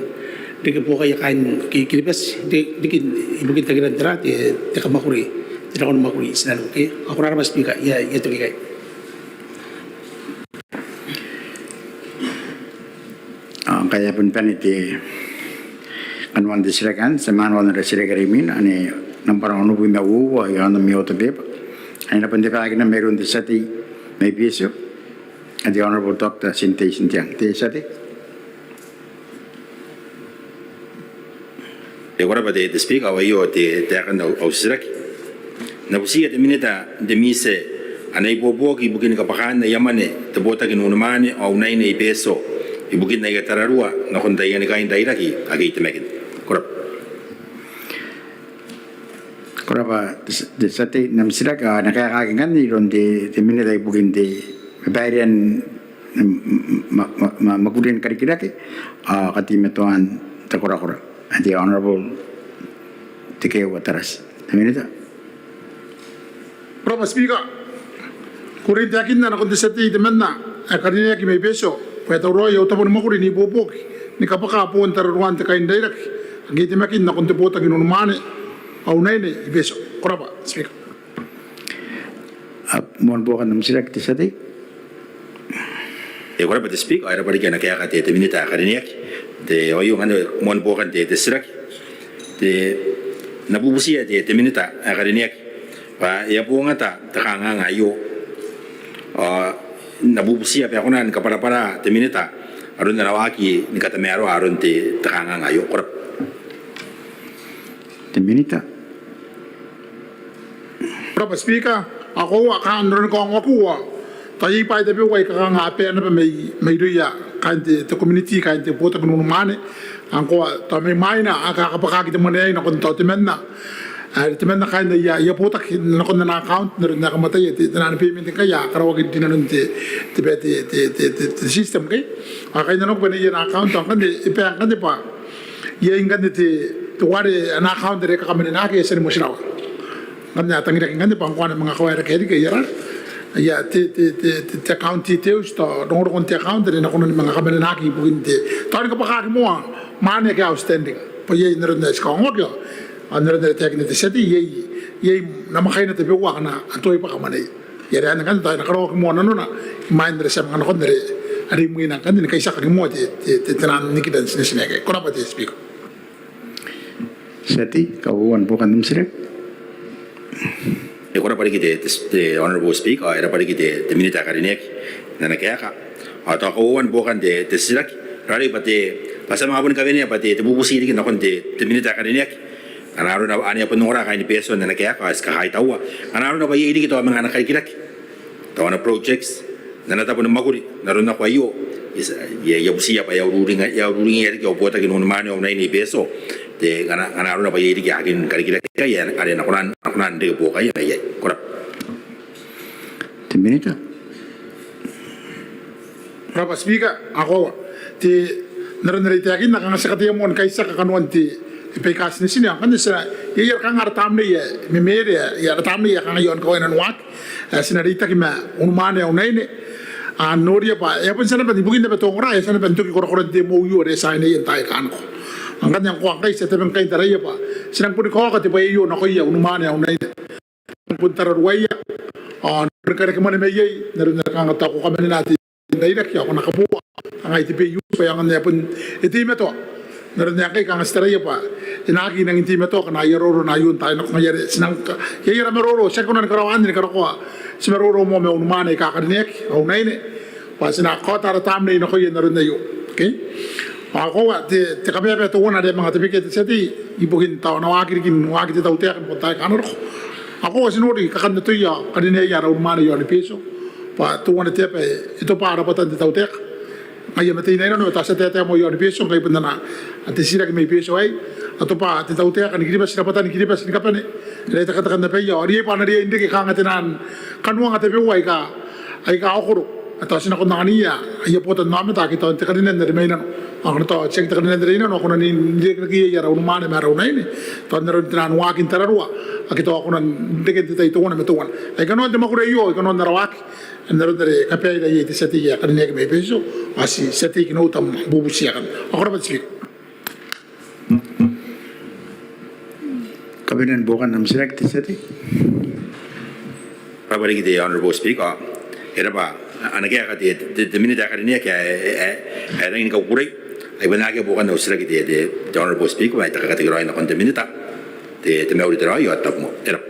reke buokaia kaain Ki-, Kiribati, ri-, riki ibukin tangiran tera, te, te kamwakuri, te nako ni mwakuri i tinaniku ke. Ao ko rarabwa Speaker, I a, I a toki ikai. Ao ngkai e a bane te kanoan te titiraki anne, ti a manga noora te titiraki are imwina, anne nambwa onobwi ma uoua, iaon ami order paper. Anne e na bon tebakina mairoun te tia tei mai Betio, ae te Honourable Doctor Tinte Itinteang. Te tia tei. E, ko rabwa te, te Speaker, ao aio te, taekan au, au titiraki. N na butiia te Minita n te MISE ana ibuobuoki ibukin kabwakaan aia mwane te botaki n unimwaane ao unaine i Betio ibukin aia tararua nakon taiani kain rairaki ake i Temakin. Ko rabwa. Ko rabwa te, te tia tei n am titiraki, ao e na kaekaaki ngkanne iroun te, te Minita ibukin te, bairean ma, ma, ma, mwakurian karikirake ao kateimatoan te korakora, ae te Honourable Tekeeua Tarati. Te Minita. Ko rabwa Speaker. I kukurei n taekinna nakon te tia tei temanna ae karineaki mai Betio bwa e tauraoi au tabo ni mwakuri n ibuobuoki ni kabwakaa boon tararuan te kain rairaki ake i Temakin nakon te botaki n unimwaane ao unaine i Betio. Ko rabwa Speaker. A, moan buokan am titiraki te tia tei. E, ko rabwa te Speaker, ao e rabwa riki ana kaeka te, te Minita ae karineaki. Te, ao aio ngkanne moan buokan te, te titiraki. Te, N na bubutiia te, te Minita ae karineaki bwa e a bongata te kanganga aio. Ao N na bubutiia bwa e kona ni kabwarabwara te Minita aron ana waaki ni katamaroa aron te, te kanganga aio. Ko rabwa. Te Minita. Ko rabwa Speaker, ao koaua kanga n aron kaongoakiu ao tao iai bwaai tabeua aika kanga a bae naba mai, mairouia kaain te, te community, kaain te botaki n unimwaane. Ao ngkoa tao mai mwaina a kakabwakaaki te mwane aei nakon tao temanna, a, temanna kaain aia, aia botaki nakon ana account n aron ae kam ataia te, te nano ni payment ngkai a karaoaki rinanon te, te, te, te system ngkai. Ao kainnanoaki bwa e na iai ana account ao ngkanne e bae ngkanne bwa iai ngkanne te, teuare ana account are e kakamanenaaki e a tia ni motirawa. Ngkanne a tangiraki ngkanne bwa ngkoa a na manga kawaeraki riki aia ra, aia te, te, te, te, te account details, tao rongorongon te account are e na kona ni manga kamanenaaki ibukin te, tao ni kabwakaaki moa mwane ake a outstanding. Bwa iai n aron ae ti kaongoaki ao n aron are e taekinna te tia tei, iai, iai namwakaina tabeua akana a tuai bwaka mwaneia. Iai are anne ngkanne tao e na karaoaki moa nanona imwain are ti a manga nakon are, are imwina ngkanne ni kaitiakaki moa te, te, te, te nano ni nikira n tinetine aikai. Ko rabwa te Speaker. Tia tei, kauoua ni buokan am titiraki. E, ko rabwa riki te, te, te Honourable Speaker, e rabwa riki te, te Minita ae karineaki n ana kaeka. Ao tao kauoua ni buokan te, te titiraki, rarei bwa te Bwa ti a manga boni kawenea bwa te, te bubuti riki nakon te, te Minita ae karineaki. Ngkana arona bwa anne e a bon ongora kaain Betio n ana kaeka, ao ti kakaitaua. Ngkana arona bwa iai riki tao manga ana karikirake, tao ana projects n ana tabo ni mwakuri n aron nako aio, I a, I a butiia bwa e a ururinga, e a ururinga riki au botaki n unimwaane ao unaine i Betio. Te, ngkana, ngkana arona bwa iai riki akean karikirake aikai are a na kona, a na kona n reke buokaia mai iai. Ko rabwa. Te Minita. Ko rabwa Speaker, ao koaua te, n aron are I taekinna kanga ti a kataia moa ni kaitiaka kanoan te, te baika tinetine, ao ngkanne ti na, iai, iai ara kanga ara tamnei ae memeere, iai ara tamnei ae kanga iaon kawaina n waaki ae ti na reitaki ma unimwaane ao unaine. Ao noria bwa e a bon tia naba ibukin naba te ongora, e a tia naba n toki korakoran te M O U are e tiainaki n taai aika nako. Ao ngkanne ngkoa ngkai ti a tabe ngkai n taraia bwa ti nang boni kaoka te bwai aio nakoia unimwaane ao unaine. Bon tararuaia ao n bon karekemwane mai iai n aron are kanga tao ko kamanena te rairaki ao ko na kabooa kanga te pay use bwa e aonga n ae bon e teimatoa. N aron ae ngkai kanga ti taraia bwa e na aki nangi teimatoa ngkana iai roro n aio n taai nako ngaia are ti nang ka, iai ara maroro, ti aki kona ni karaoa anne ni karokoa ti maroro moa ma unimwaane aika karineaki ao unaine bwa ti na kaota ara tamnei nakoia n aron aio. Okay? Ao koaua te, te kabaebae teuana are e a manga tabekia te tia tei ibukin tao ana waaki riki n waaki te tautaeka nakon taai aika a na roko. Ao koaua ti nori kakanatoia ao karineaia ara unimwaane iaoni Betio bwa teuana te aba ae e tobwa rabwatan te tautaeka. Ngaia ma te inainano tao ti a taetae moa iaoni Betio ngkai bon ana, a, te titiraki mai Betio aei, a tobwa te tautaeka ni Kiribati, rabwatan Kiribati ni kabane are e tekateka n abaia ao riai bwa a na riai n reke kanga tenaan kanoanga tabeua aika, aika okoro. A tao ti nako n angania aia botannaomata ake tao n te karinan are mai nano. Ao ngkana tao tiaki te karinan are i nano ao ko na n irekereke iai ara unimwaane ma ara unaine tao n aron tenaan waaki n tararua ake tao ko na n reke n te tai teuana ma teuana. Ai kanoan te mwakuri aio, ai kanoan ara waaki n aron are kabaeira iai te tia tei ae karineaki mai Betio ao ti tia tei Kinouta ma bubuti akanne. Ao ko rabwa te Speaker. Kabanean buokan am titiraki te tia tei. Ko rabwa riki te Honourable Speaker. E rabwa ana kaeka te, te, te Minita ae karineaki ae, ae, ae rangi ni kakukurei. Ai bon akea buokan au titiraki te, te, te Honourable Speaker ma I taka katekeraoi nakon te Minita. Te, te mauri, te raoi ao te tabomoa. E rabwa.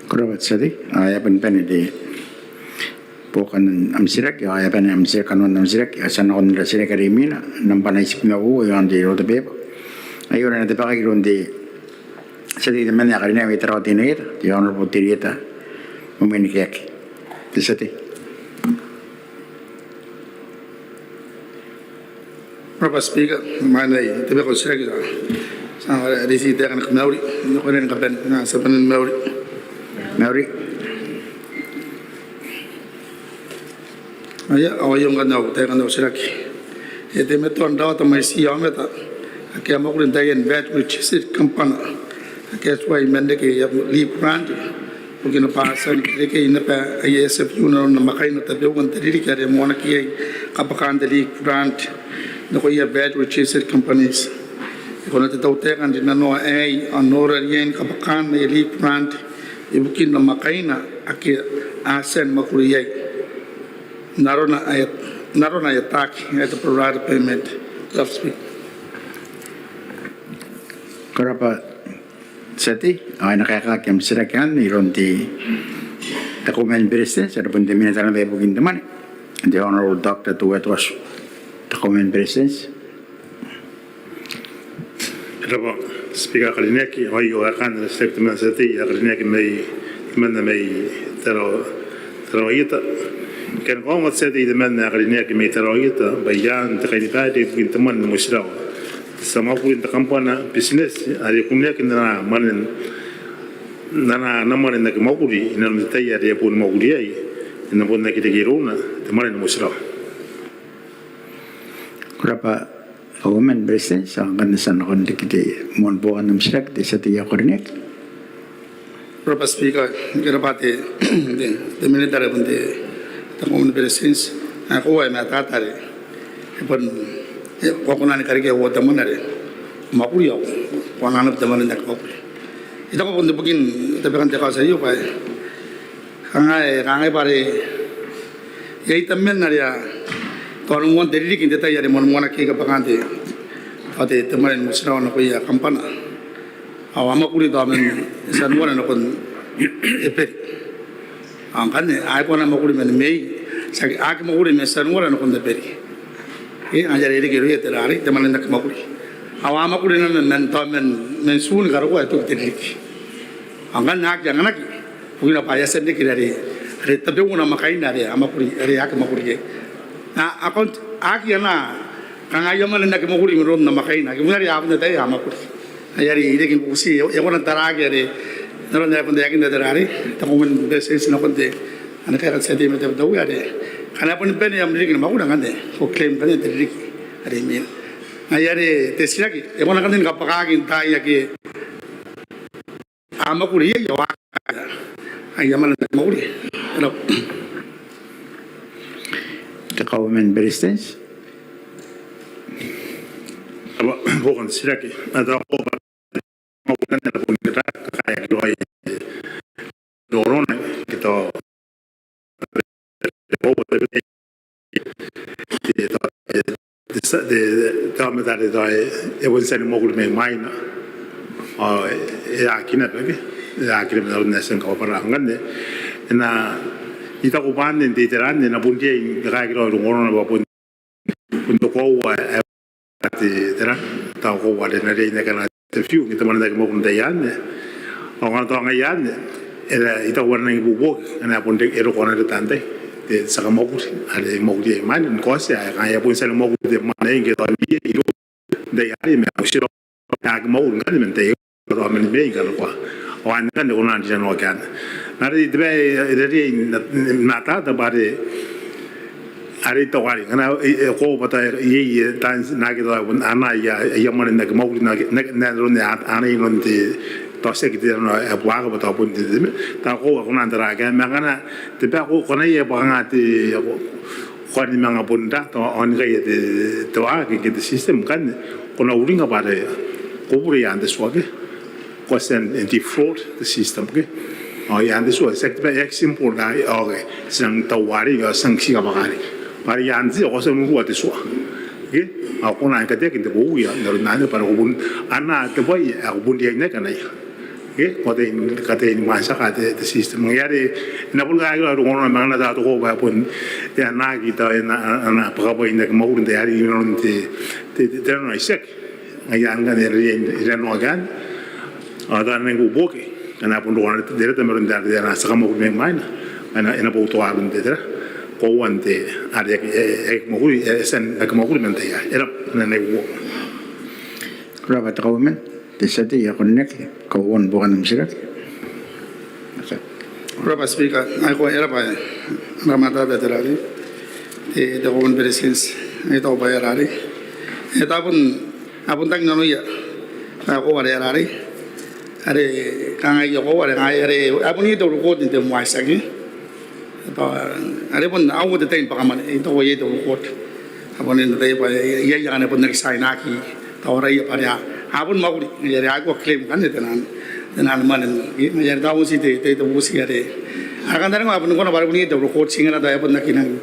Ko rabwa te tia tei. Ao e a bane, bane te buokan am titiraki, ao e a bane am titiraki, kanoan am titiraki, ao ti a nakon ara titiraki are imwina, nambwa ninety-nine, iaon te order paper. Aio are e na tabekaki iroun te tia tei temanna ae karineaki mai Tarawa Teinainano, te Honourable Terieta Mwemwenikeaki. Te tia tei. Ko rabwa Speaker, imwain ae I tabeka au titiraki ao ti a receiving taeka ni kamauri nakoira ni kabane, ti a bane ni mauri. Mauri. Aia, ao aio ngkanne au taeka n au titiraki. E teimatoa n rawata mwaitiia aomata ake a mwakuri n taian VAT registered company ake a tuai man reke aia leave grant ibukina bwa a tia n rekei naba aia S F U n aron namwakaina tabeua n te ririki are moanaki iai kabwakaan te leave grant nakoia VAT registered companies. E kona te tautaeka n rinanoa aei ao n nora riain kabwakaan aia leave grant ibukin namwakaina ake a tia ni mwakuri iai n arona ae, n arona ae ataaki ae te pro rata payment? Ko rabwa te tia tei. Ao e na kaekaaki am titiraki anne iroun te, te Kauoman ni Beretitenti are bon te Minita naba ibukin te mwane, te Honourable Doctor Tuea Tuatu, te Kauoman ni Beretitenti. E rabwa Speaker ae karineaki, ao aio kaekaan ara titiraki temanna te tia tei ae karineaki mai, temanna mai Tarawa, Tarawa Ieta. Kanga e kaongoa te tia tei temanna ae karineaki mai Tarawa Ieta bwa i aan te kainibaire ibukin te mwane ni motirawa, te tia mwakuri n te kambana, business, are e kuneaki n ana mwane, n ana, ana mwane n aki mwakuri inanon te tai are e a boni mwakuri iai, e na bon aki reke irouna te mwane ni motirawa. Ko rabwa Kauoman ni Beretitenti. Ao ngkanne ti a nakon riki te moan buokan am titiraki te tia tei ae karineaki. Ko rabwa Speaker, ko rabwa te, te, te Minita are bon te, te Kauoman ni Beretitenti. Ao koaua e matata are e bon, e, ko kona ni karekea uoua te mwane are ko mwakuri ao ko anaa naba te mwane n aki mwakuri. I taku bon ibukin tabekan te kaoti aio bwa e kangai, kangai bwa are iai tabeman are a tao ni moan te ririki n te tai are moan, moanaki iai kabwakaan te, tao te, te mwane ni motirawa nakoia kambana. Ao a mwakuri tao man Tianuare nakon Eberi. Ao ngkanne a aki kona ni mwakuri man Mei, tiaki, a aki mwakuri man Tianuare nakon Eberi. Ke ngaia are e reke irouia te rarei, te mwane n aki mwakuri. Ao a mwakuri naba man, man, tao man, man Tun ni karokoa e toki te ririki. Ao ngkanne a aki anganaki, bukina bwa e a tia n reke are, are tabeua namwakaina are a mwakuri, are aki mwakuri iai. A, a kon-, a aki anaa kangai aia mwane n aki mwakuri mairoun namwakaina. Ke bon are a bon ataia a mwakuri. Ngaia are I reke ni bubuti, e, e kona n taraaki are, n aron ae bon taekinna te rarei, te Kauoman ni Beretitenti nakon te, ana kaeka te tia tei mai Tabiteuea are, ngkana e boni bane am ririki ni mwakuri ngkanne, ko claim ngkanne te ririki are imwina. Ngaia are te titiraki, e kona ngkanne ni kabwakaaki n taai ake a mwakuri iai ao a, aia mwane n aki mwakuri. Te Kauoman ni Beretitenti. Aba, buokan te titiraki. A tao ko ba mwakuri ngkanne a bon kakaeaki raoi norona ke tao te, te, te, tao matata tao e, e bon tia ni mwakuri mai mwaina. Ao e aki naba ke, e aki naba n aron ae e a tia ni kabwarabwara ngkanne. E na, I taku bwa anne n te itera anne e na bon riai ni kakaeaki raoi norona bwa bon, bon te koaua ae te, tera, tao koaua are e na riai n akea te fiu, ke te mwane n aki mwakuri n te tai anne. Ao ngkana tao ngaia anne, e, I taku bwa e na nangi ibuobuoki ngkana e bon reke, e roko ana reta n tai te tia kamwakuri are e mwakuri iai mwaina, ni kaotia ae kanga e a bon tia ni mwakuri te mwane aei ngke tao iai iroun te tai arei ma e a uti raoi, e aki mwakuri ngkanne man te tai aei tao man Mei ngkana ko a, ao anne ngkanne e kona n rinanoaki anne. Ma are te bwai ae e riai n, n, n matata bwa are are I taku arei, ngkana e, e, ko bata iai, e, taan, naake tao a anaa aia, aia mwane n aki mwakuri, naake, naake, n aron ae a anai inanon te, tao tiaki te, nano ae buakaka bwa tao bon te, te, tao ko, ko kona n taraaki, ma ngkana te bwai ko, ko anaia bwa kanga te, ko, ko a ni manga bon ra, tao, ao ni kaea te, te waaki ke te system ngkanne, ko na uringa bwa are ko bure i aan te tua ke. Ko a tia n defraud te system ke. Ao i aan te tua, tiaki te bwai ae simple, ao ke, ti nang tau arei, ao ti nang tii kabwaka arei. Bwa are i aan te tua, ko a tia n urua te tua. Ke? Ao ko na kateaki n te bowi, n aron anne bwa are ko bon anaa te bwai ae ko bon riai n aki anaia. Ke? Ko a tia n, ko a tia ni mwantiaka te, te system. Ngaia are e na bon kakaeaki raoi norona ma ngkana tao te koaua ae bon e anaaki tao e na, ana bwakabwai n aki mwakuri n te tai arei inanon te, te, te, te nano ae tiaki. Ngaia anne ngkanne e riai n rinanoaki anne. Ao tao e na nangi ibuobuoki ngkana e bon roko ana reta mairoun te, te, ana tia kamwakuri mai mwaina, e na, e na boutoka aron te, tera, koauan te, are e aki, e, e aki mwakuri, e, e tia n aki mwakuri man te tai aei. E rab'a, e na nangi ibuobuoki. Ko rab'a te Kauoman. Te tia tei ae karineaki, kauoua ni buokan am titiraki. Ko rab'a Speaker, ao ko rab'a, e rab'a te rarei, te, te Kauoman ni Beretitenti, e tau bwa e rarei. E tao bon, a bon tang nanoia, a koaua are e rarei. Are kangai, a koaua are kangai, are a bon iai te record n te MWYSSA ke. Tao are bon a uota te tai ni bwaka mwane, I taku iai te record. A bon iai te tai bwa iai, iai aika a na bon aki tiainaki, tao araia bwa are a bon mwakuri, are a aki claim ngkanne te nano, te nano mwane. Ngaia are tao bon ti te, te, te bubuti are, are kantaningaaki bwa a bon kona bwa are bon iai te record, ti ngaia tao e bon aki nang,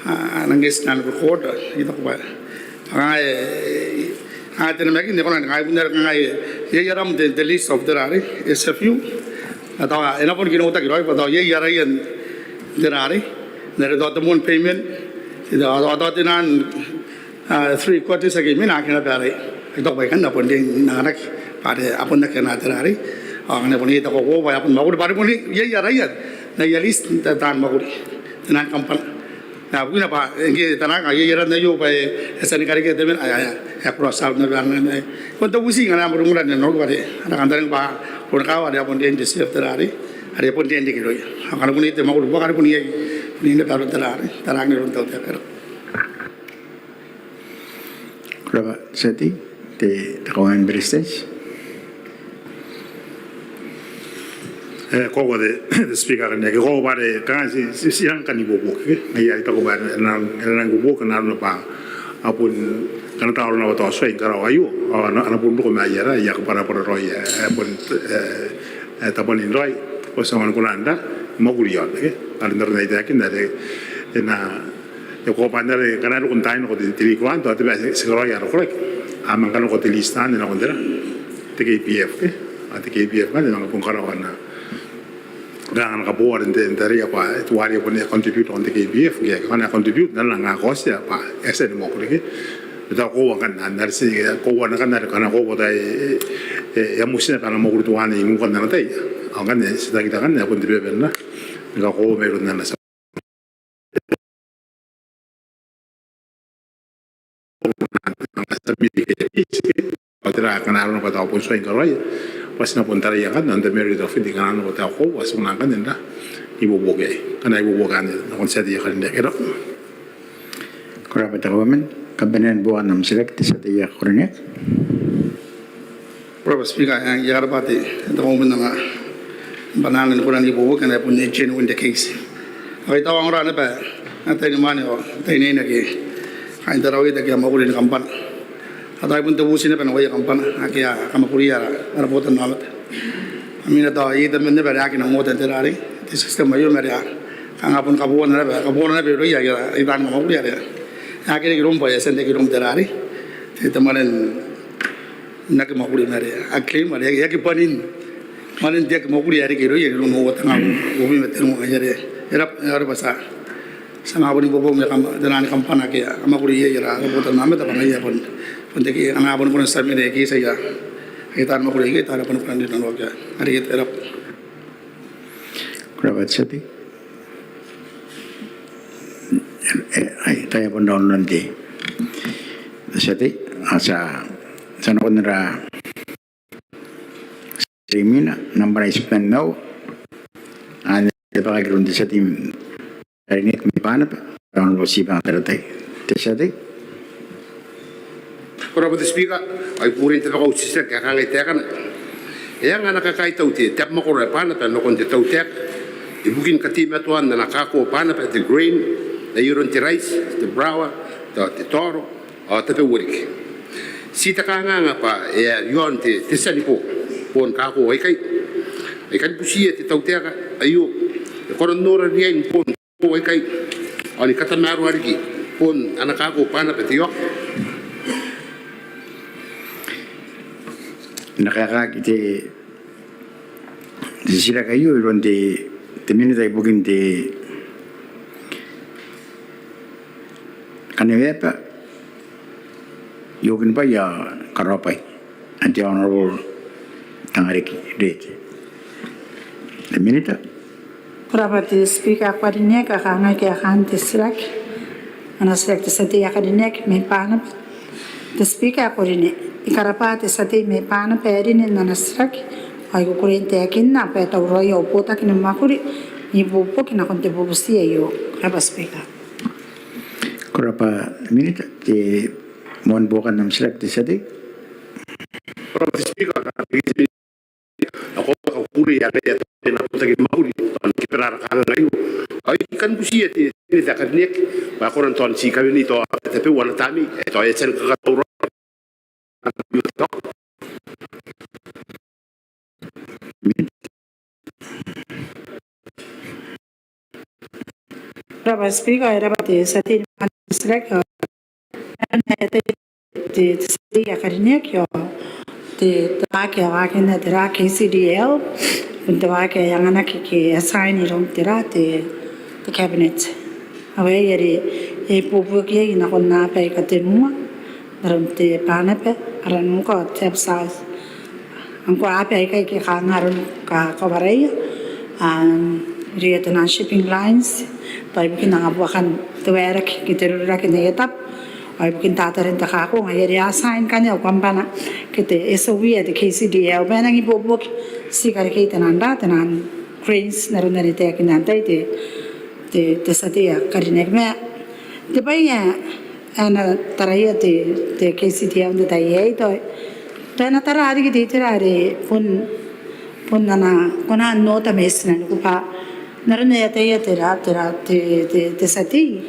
a, nang eti nano record, I taku bwa. Kangai, a, te namakin, e kona ni kangai, bon are kangai, iai aram n te, te list of te rarei, e a few. A tao e na bon kinoutaki raoi bwa tao iai araia n te rarei, n are tao te moan payment, tao, tao, tao te nano, a, three quarters ake imwina a aki naba araia. I taku bwa ikanne a bon riai n anganaki bwa are a bon aki anaa te rarei. Ao ngkana bon iai te koaua bwa a bon mwakuri bwa are bon iai araia n aia list n taan mwakuri, te nano kambana. Ao bukina bwa ngke e tanaaki, iai aran aio bwa e a tia ni karekea te mwane, ae, ae, ae cross out naba. Bon te bubuti ngkana a mwaiti ngkana n aron are, are kantaningaaki bwa bon kaawa are a bon riai n te tia tei are, are bon riai n reke irouia. Ao ngkana bon iai te mwakuri buaka are bon iai, bon iai naba aron te rarei, taraaki n aron te tautaeka. Ko rab'a te tia tei, te, te Kauoman ni Beretitenti. E, koaua te, te Speaker ae karineaki, koaua bwa are kanga ti, ti, ti rang kan ibuobuoki. Ngaia I taku bwa e na, e na rang ibuobuoki n aron bwa a bon, ngkana tao arona bwa tao tuai ni karaoa aio, ao a na, a na bon roko ma aia ra, aia kabwarabwara raoi, e, bon, e, e, tabwanin raoi, ko tia n kona n ra, mwakuri iaon, ke? Are n aron ae I taekinna are, e na, e koaua bwa n are ngkana e roko n taai nako te, te ririki ao tao te bwai ae ti karaoia a rokoraki. A manga nako te list anne nakon tera, te KPF, ke? A te KPF ngkanne e manga bon karaoa ana, Kanga kabooa n te, n taraia bwa teuare bon e contribute nakon te K P F, ke kanga contribute n aron ae kaotia bwa e a tia ni mwakuri ke. Tao koaua ngkanne, n aron ae koaua ngkanne, kanga koaua bwa e, e, e a motinnano bwa e na mwakuri teuana i nukan ana tai. Ao ngkanne ti taekinna ngkanne, a bon te bebena. Ngkana koaua mairoun ana tia Ao tera ngkana arona bwa tao bon tuai ni karaoia, bwa ti na bon taraia ngkanne on the merit of it, ngkana arona bwa tao koaua, ti kona ngkanne n ibuobuoki, ngkana ibuobuoki anne nakon te tia tei ae karineaki. Ko rabwa. Ko rabwa te Kauoman. Kabanean buokan am titiraki te tia tei ae karineaki. Ko rabwa Speaker, I a karabwa te, te Kauoman n ana bwanaa ni kona n ibuobuoki ngkana e bon genuine te case. Ao I taku n ongora naba, ataei ni mwaane ao ataei n aine ake kaain Tarawa Ieta ake a mwakuri ni kambana. Ao tao ai bon te buti naba nakoia kambana ake a kamwakuria ara, ara botannaomata. Ami na tao iai tabeman naba are a aki nang ota n te rarei, te system aio ma are a kanga bon kabooana naba, kabooana naba irouia aia, aia taan mwakuri are a aki reke iroum bwa e a tia n reke iroum te rarei, te, te mwane n n aki mwakuri ma are a claim are e aki bwanin, bwanin te aki mwakuri ae reke irouia iroun uoua tenga uabwi ma tenua. Ngaia are e raba, e raba bwa ti a, ti a manga bon ibuobuoki ma kam, te naan kambana ake a mwakuri iai ara, ara botannaomata bwa ngaia bon, bon te ke, a na bon kona n tia mena iai ke ti aia, aia taan mwakuri aikai, tao a na bon kona n rinanoaki. Are e raba. Ko rabwa te tia tei. E, e, ai, tao e a bon rau nanon te tia tei, ao ti a, ti a nakon ara tia tei imwina, nambwa tebwi ma uoua. Anne te bwai iroun te tia tei ae karineaki mai Banaba, Honourable Tibanga Taratai. Te tia tei. Ko rabwa te Speaker, ao I kukurei n tabeka au titiraki ae kangai taekana. E anga ana kakaitau te, te abamwakoro ae Banaba nakon te tautaeka ibukin kateimatoan ana kako Banaba te grain, ae aron te rice, te flour, te, te taoro, ao tabeua riki. Ti te kanganga bwa e a iaon te, te tia ni bo, boon kako aikai. I kan butiia te tautaeka aio e kona n nora riain boon kako aikai ao ni katamaroa riki boon ana kako Banaba te ioka? E na kaekaaki te, te titiraki aio iroun te, te Minita ibukin te Kaneweaba, Iokinibwai ao Karaobwai, ae te Honourable Tangariki Reete. Te Minita. Ko rabwa te Speaker ae karineaki, ao kangai kaekaan te titiraki, ana titiraki te tia tei ae karineaki mai Banaba. Te Speaker ae karineaki, I karabwa te tia tei mai Banaba ae karineaki n ana titiraki, ao I kukurei n taekinna bwa e tauraoi au botaki ni mwakuri n ibuobuoki nakon te bubuti aio. Ko rabwa Speaker. Ko rabwa Minita. Te moan buokan am titiraki te tia tei. Ko rabwa te Speaker, ao ko a kukurei ae ngaia e a tau te botaki ni mwakuri tao ni kabara ara kanganga aio. Ao I kan butiia te, te Minita ae karineaki bwa e kona n tao n ti kawenei tao tabeua ana tamnei ae tao e a tia ni kakatauraoa. Ko rabwa Speaker, e raba te tia tei n ana titiraki. Te, te tia tei ae karineaki, ao te, te waaki ae waakinna tera K C D L, bon te waaki ae anganaki ke assign iroun tera te, te Cabinet. Ao aei are e ibuobuoki iai nakon aaba aika tenua n aron te Banaba, Aranuka ao te Absaz. Ngkoa aaba aikai ke kanga aron kakawaraia, a, irouia te naan shipping lines, tao ibukin angabuakan te waerake ke te rororake n aia tabo, ao ibukin tataren te kako, ngaia are a assign ngkanne au kambana ke te S O E ae te K C D L bwa e nang ibuobuoki, ti karekei te naan ra, te naan cranes n aron are e taekinna antai te, te, te tia tei ae karineaki. Ma te bwai ae, ae na taraia te, te K C D L n te tai aei tao, tao e na tara riki te itera are bon, bon ana, kona n ota mai tinaniku bwa n aron ae e ataia tera, tera, te, te, te tia tei,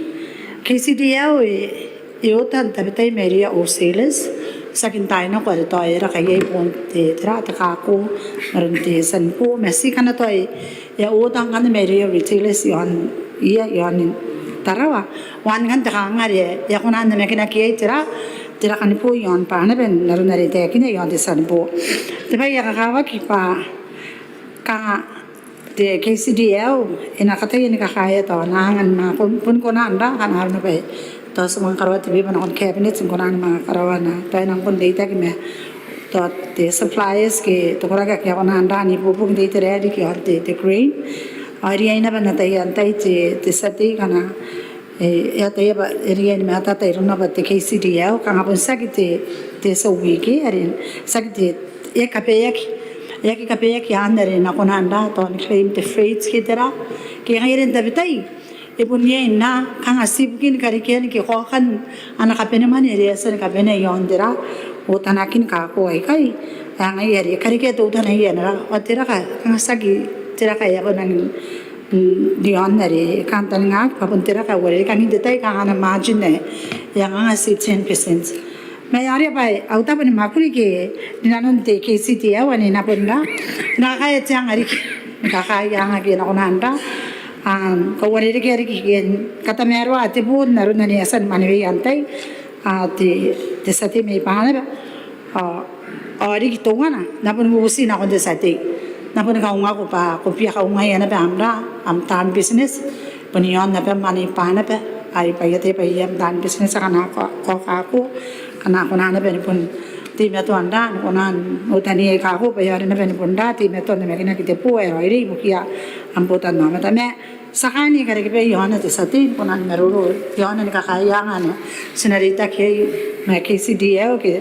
K C D L e, e ota n tabetai mairouia wholesalers, tiaki n taai nako are tao e raka iai boon te, tera, te kako n aron te tia ni bo, ma ti kanga tao e, e a ota ngkanne mairouia retailers iaon, ia, iaon Tarawa. Ao ngkanne te kanganga are e a kona n namakinaki iai tera, te raka ni bo iaon Banaba n aron are e taekinna iaon te tia ni bo. Te bwai ae kakawaki bwa kanga Te KCDL e na kataia ni kakaea tao naanga ni manga bon kona n ra, kanga arona bwa tao ti a manga karaoa te beba nakon cabinet, ti kona ni manga karaoa ana bwai nakon reitaki ma tao te suppliers ke te koraki ake a kona n ra n ibuobuoki n te itera ae riki ao te, te grain. Ao e riai naba n ataia antai te, te tia tei ngkana e ataia bwa e riai ni matata irouna bwa te KCDL kanga bon tiaki te, te tia wiki are tiaki te, e kabaeaki, e aki kabaeaki anne are e na kona n ra tao ni claim te freight ke tera. Ke ngaia are n tabetai e bon riai n na kanga ti ibukin karekean ke kaokan ana kabanemwane are e a tia ni kabanea iaon tera, otanakin kako aikai. Ao ngaia are e karekea teutana iai ana raka, ao te raka kanga tiaki te raka ae a bon nangi riaon are e kantaningaaki bwa bon te raka ae uarereke, kanga n te tai kanga ana margin ae e a kanga ti ten percent. Ma e a oti bwa au tabo ni mwakuri ke rinanon te KCDL ao ni na bon ra, na kakaea te anga riki ni kakaea anga ake a na kona n ra, a kauarerekea riki ke ni katamaroa te board n aron ane e a tia ni mwaneweia antai, a te, te tia tei mai Banaba. Ao, ao riki teuana, N na boni bubuti nakon te tia tei. N na boni kaungako bwa ko bia kaungaia naba am ra, am taan business, bon iaon naba am ane i Banaba, ai bwa I ataia bwa iai am taan business akana ko, ko, kako, akana kona naba ni bon teimatoa n ra, ni kona n otania ae kako, bwa e aonga naba ni bon ra, teimatoa n namakinaki te boo ae raoiroi ibukia am botannaomata. Ma ti a kaani karekebai iaona te tia tei, ni kona ni maroro iaona ni kakaea anga ane ti na reitaki iai ma KCDL ke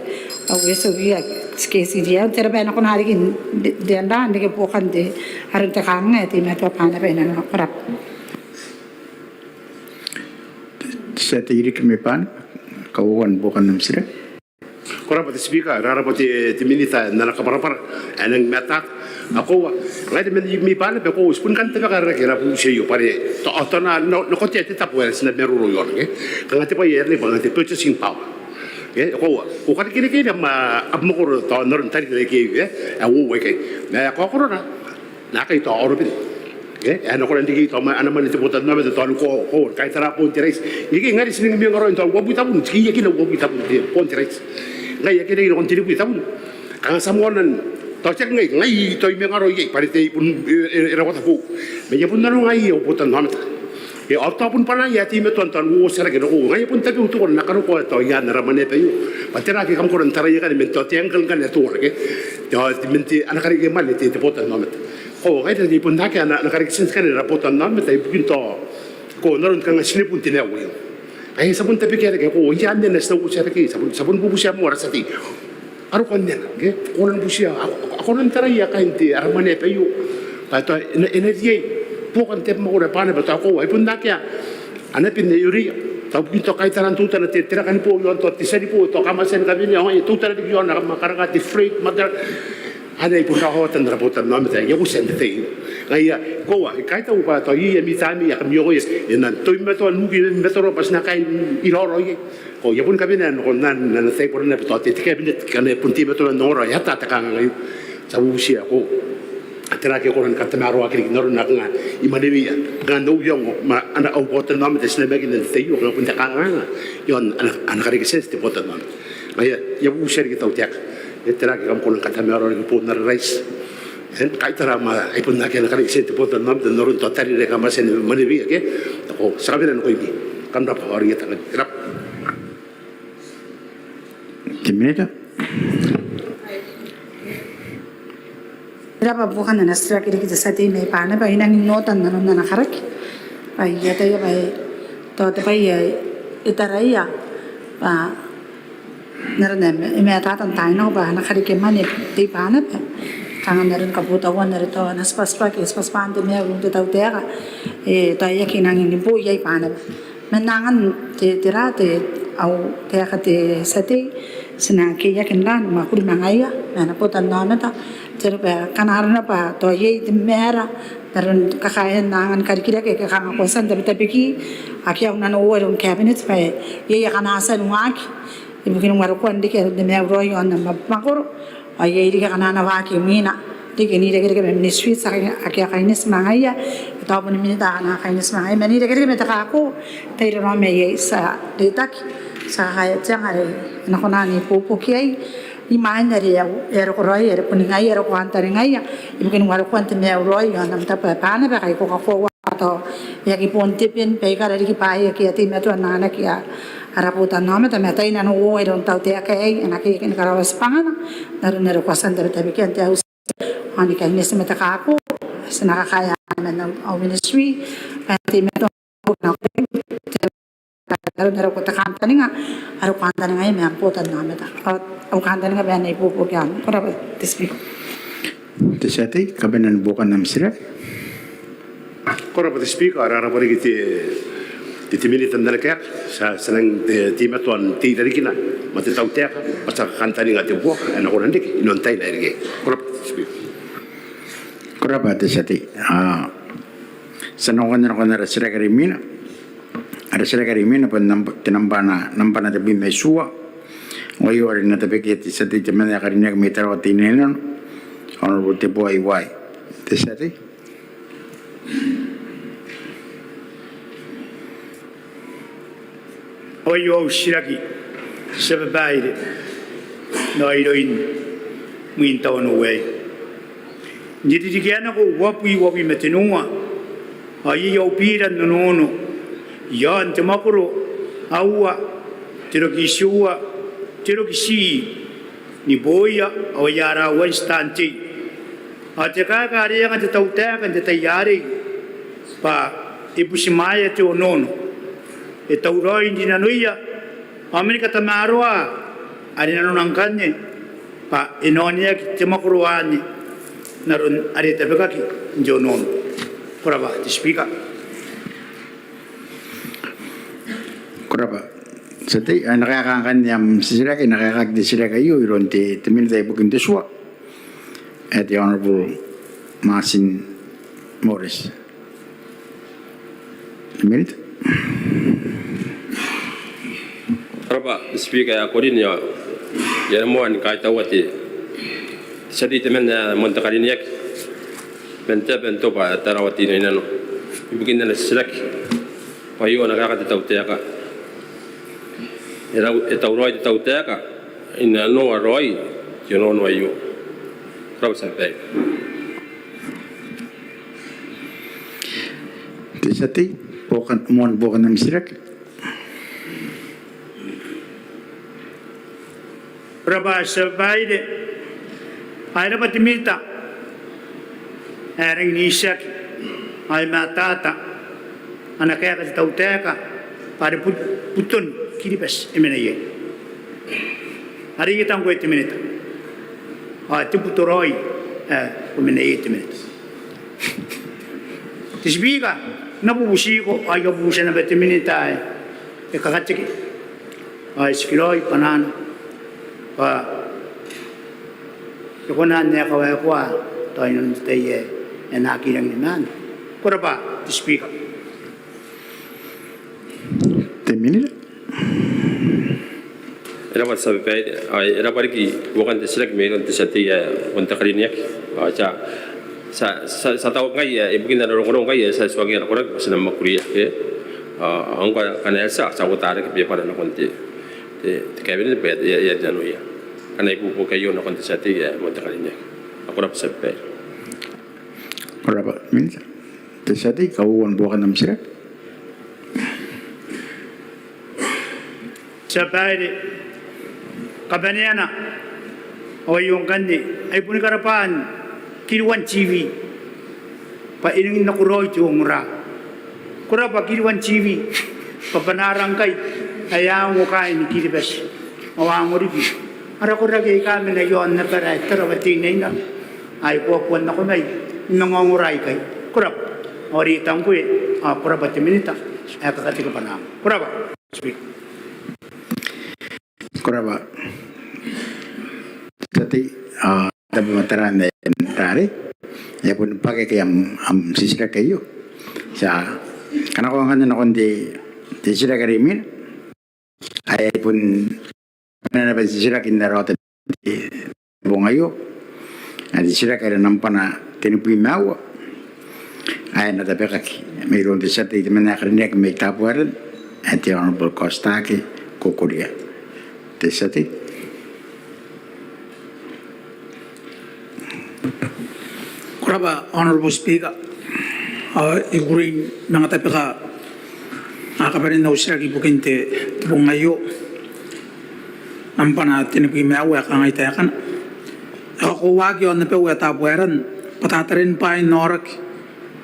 au SOE ae te KCDL, tera bwa e na kona riki n de, de n ra, n reke buokan te, aron te kanganga ae teimatoa Banaba i nanona. Ko rabwa. Te tia tei riki mai Banaba, kauoua ni buokan am titiraki. Ko rabwa te Speaker, ko rabwa te, te Minita n ana kabwarabwara ae e nang matata. Ao koaua, ngai te mwane mai Banaba, koaua, ti bon kan tabeka rake ara bubuti aio bwa are tao, tao n na, n na, n na kaotia te tabo ae ti na maroro iaona, ke? Kanga te bwai ae aranaki bwa kanga te purchasing power. Ke? Koaua, ko karikirakea am, am mwakoro tao n aron tarira aikai, e? Ae uoua aikai. Ma ae kakaokoro ra, naakai tao Aroben. E, ae e na kona n riki tao ana mwane te botannaomata tao ni ko, ko, kaitara boon te raiti. Ngke ngai are ti nang mwengaroa n tao uabwi tabun, ti keiakina uabwi tabun te, boon te raiti. Ngai akea naba nakon tenibwi tabun. Kanga ti a moana n tao tiaki ngai, ngai tao I mwengaroa iai, bwa are te, I bon, e, e, e rawata boou. Ma I a bon nanonga iai au botannaomata. E, ao tao bon bwanaia ae teimatoa n tao n uotia rake nakoiu. Ngai I a bon tabeua te koro n na karokoa tao iaan ara mwaneaba aio. Bwa tera ake kam kona n taraia ikanne man tao te angle ngkanne ae teuana, ke? Tao man te, ana karekemwane te, te botannaomata. Ao ngaia are I bon akea ana, ana kareketienti ngkanne ara botannaomata ibukin tao, ko, n aron kanga tinibun te maiu aio. Ai ti a bon tabekea rake, ko, iaan anne ti na uotia rake, ti a bon, ti a bon bubutia moa ara tia tei. A roko anne, ke? Ko na bubutia, a, a, a kona n taraia kaain te, ara mwaneaba aio. Bwa tao e na, e na riai buokan te abamwakoro ae Banaba, tao ko, ai bon akea ana ben ae ioreia. Tao ibukin tao kaitaraan teutana te, te raka ni boo iaon tao te tia ni boo, tao kam a tia ni kawenea, ao ngaia teutana riki iaon ara manga karaka te freight, ma tera. Anne ai bon raoraotan ara botannaomata ae I a uotia n te tai aio. Ngaia, koaua, I kaitau bwa tao iai ami tamnei aika kam iokoia, e nang teimatoa n uki mataroa bwa ti na kaai n iraorao iai. Ao I a boni kawenea nakon ana, ana taiborana bwa tao te, te cabinet, ngkana e bon teimatoa n ongora, e ata te kanganga aio. Ti a bubutia, ko, tera ake e kona ni katamaroaki riki n aron ae kanga I mwaneweia, kanga n au iango ma ana, au botannaomata ae ti namakina n te tai aio, kanga bon te kanganga iaon ana, ana kareketienti te botannaomata. Ngaia, I a bubutia riki tautaeka. E, tera ake kam kona ni katamaroa riki boon ara raiti. E, kaitara ma ai bon akea ana kareketienti te botannaomata n aron tao tarira aika kam a tia ni mwaneweia, ke? Ao ti a kawenea nakoimi. Kam rabwa, ao ri eta ngkanne. Ko rabwa. Te Minita. Ko rabwa, buokan ana titiraki riki te tia tei mai Banaba, I nangi noota nanon ana karaki. Bwa I ataia bwa e, tao te bwai ae e taraia bwa n aron ae e matata n taai nako bwa ana karekemwane i Banaba, kanga n aron kabotauan are tao ana tibwatibwa ke tibwatibwaan te maiu iroun te tautaeka, e, tao e aki nangi ni bo iai Banaba. Ma n angan te, tera, te, au taeka te tia tei, ti na keiaki n ra ni mwakuri ma ngaia ma ana botannaomata. Tera bwa kanga arona bwa tao iai te maara n aron kakaean angan karikirake ake kanga ko a tia n tabetabeki, ake a unanoa iroun cabinet bwa iai akana a tia n waaki ibukin waerokoan riki aron te maiu raoi iaon abamwakoro. Ao iai riki akana a na waaki imwina riki n irekereke ma ministries ake, ake a kaineti ma ngaia. Tao boni minita akana a kaineti ma ngaia, ma n irekereke ma te kako, tai raraoma iai ti a reitaki, ti a kakaea te anga are e na kona n ibuobuoki iai. imwain are e a roko raoi are bon ngaia are ko kantaningaia ibukin warekoan te maiu raoi iaon am tabo ae Banaba, kai ko kakoaua tao e aki bon te ben baikara riki bwa e aki a teimatoa n anganaki ara botannaomata ma tai nano uoua iroun tautaeka aei, e na kekei ni karaoa tibwangana n aron are ko a tia n tabetabekia n te auti ao ni kaineti ma te kako ti na kakaea man au ministry bwa e na teimatoa n aron are ko te kantaninga are ko kantaningaia ma am botannaomata. Ao au kantaninga bwa e na ibuobuoki anne. Ko rabwa te Speaker. Te tia tei, kabanean buokan am titiraki. Ko rabwa te Speaker, ao e rabwa riki te, te, te Minita n ana kaeka. Ti a, ti a nang, e, teimatoa n tei i rarikina ma te tautaeka bwa ti a kakantaninga te buoka ae e na kona n reke inanon taina ae riki. Ko rabwa te Speaker. Ko rabwa te tia tei. Ao ti a nako ngkai nakon ara titiraki are imwina. Ara titiraki are imwina bon namba, te nambana, nambana tebwi ma itiua. Ao aio are e na tabekia te tia tei temanna ae karineaki mai Tarawa Teinainano, Honourable Teboa Iwai. Te tia tei. Ao aio au titiraki, tia babaire, n aoiroin mwin tawanou aei. N te ririki ae nako uabwi, uabwi ma tenua, ao iai au bira n onoono iaon te mwakoro aua, te roki itiua, te roki ti, ni boia ao aia ara uanti taan tei. Ao te kaeka are e anga te tautaeka n te tai arei bwa e butimwaea te onoono, e tauraoi n rinanoia ao mani katamaroaa are nanona ngkanne bwa e na oneaki te mwakoro anne n aron are tabekaki n te onoono. Ko rabwa te Speaker. Ko rabwa te tia tei. Ao e na kaeka ngkanne am titiraki, e na kaekaki te titiraki aio iroun te, te Minita ibukin te tua, ae te Honourable Martin Moreti. Te Minita. Ko rabwa te Speaker ae karineaki. I a moa ni kaitaua te, te tia tei temanna ae moan te karineaki man te aba n Tobwa ae Tarawa Teinainano ibukin ana titiraki. Ao aio ana kaeka te tautaeka. E rau, e tauraoi te tautaeka n nanoa raoi te onoono aio. Ko rabwa te tia babaire. Te tia tei, buokan, moan buokan am titiraki. Ko rabwa te tia babaire. Ao e rabwa te Minita ae rangi n itiaki ao e mataata ana kaeka te tautaeka bwa are bu-, buton Kiribati e mena iai. Are I tangiria te Minita, ao te buto raoi ae ko mena iai te Minita. Te Speaker, N na bubutiko ao I a bubutia naba te Minita ae e kakateke ao e tikiraoi bwanaana bwa e kona n aekawaekoa tao inanon te tai ae e na aki rangi ni maan. Ko rabwa te Speaker. Te Minita. E rabwa te tia babaire, ao e rabwa riki buokan te titiraki mairoun te tia tei ae moan te karineaki. Ao ti a, ti a, ti a, ti a taua ngkai, e, ibukin ana rongorongo ngkai, e, ti a tuangia ana koraki bwa ti na mwakuria, e. Ao ngkai ngkana e a tia, ti a uota riki bebwara nakon te, te, te kabinet bwa e a, e a rinanoia. Ngkana ibuobuoki aio nakon te tia tei ae moan te karineaki. Ao ko rabwa te tia babaire. Ko rabwa Minita. Te tia tei, kauoua ni buokan am titiraki. Tia babaire, kabaneana ao aio ngkanne, ai boni karabwan Kiriwan TV bwa e rangi n nakoraoi te ongora. Ko rabwa Kiriwan TV bwa bwanaara ngkai ae a ongo kaain Kiribati ao a ongo riki ara koraki aika mena iaon abara ae Tarawa Teinainano ae koakoan nako mai ni manga ongora ikai. Ko rabwa. Ao are I tangiria, ao ko rabwa te Minita ae kakateke bwanaam. Ko rabwa. Ko rabwa te tia tei, ao tabematara n aei, e a boni bakeke am, am titiraki aio. Ti a kanakoa ngkanne nakon te, te titiraki are imwina ae bon ana naba titiraki n ara oota n te bong aio. Ae te titiraki are nambana tenibwi ma aua ae e na tabekaki mairoun te tia tei temanna ae karineaki mai Tabuaeran, ae te Honourable Kaotitaake Kokoria. Te tia tei. Ko rabwa Honourable Speaker. Ao I kukurei n manga tabeka kabanean au titiraki ibukin te bong aio. Nambwa tenibwi ma aua ae kangai taekana. E kakoauaki aon abau ae Tabuaeran bwa tataran bwaai n aoraki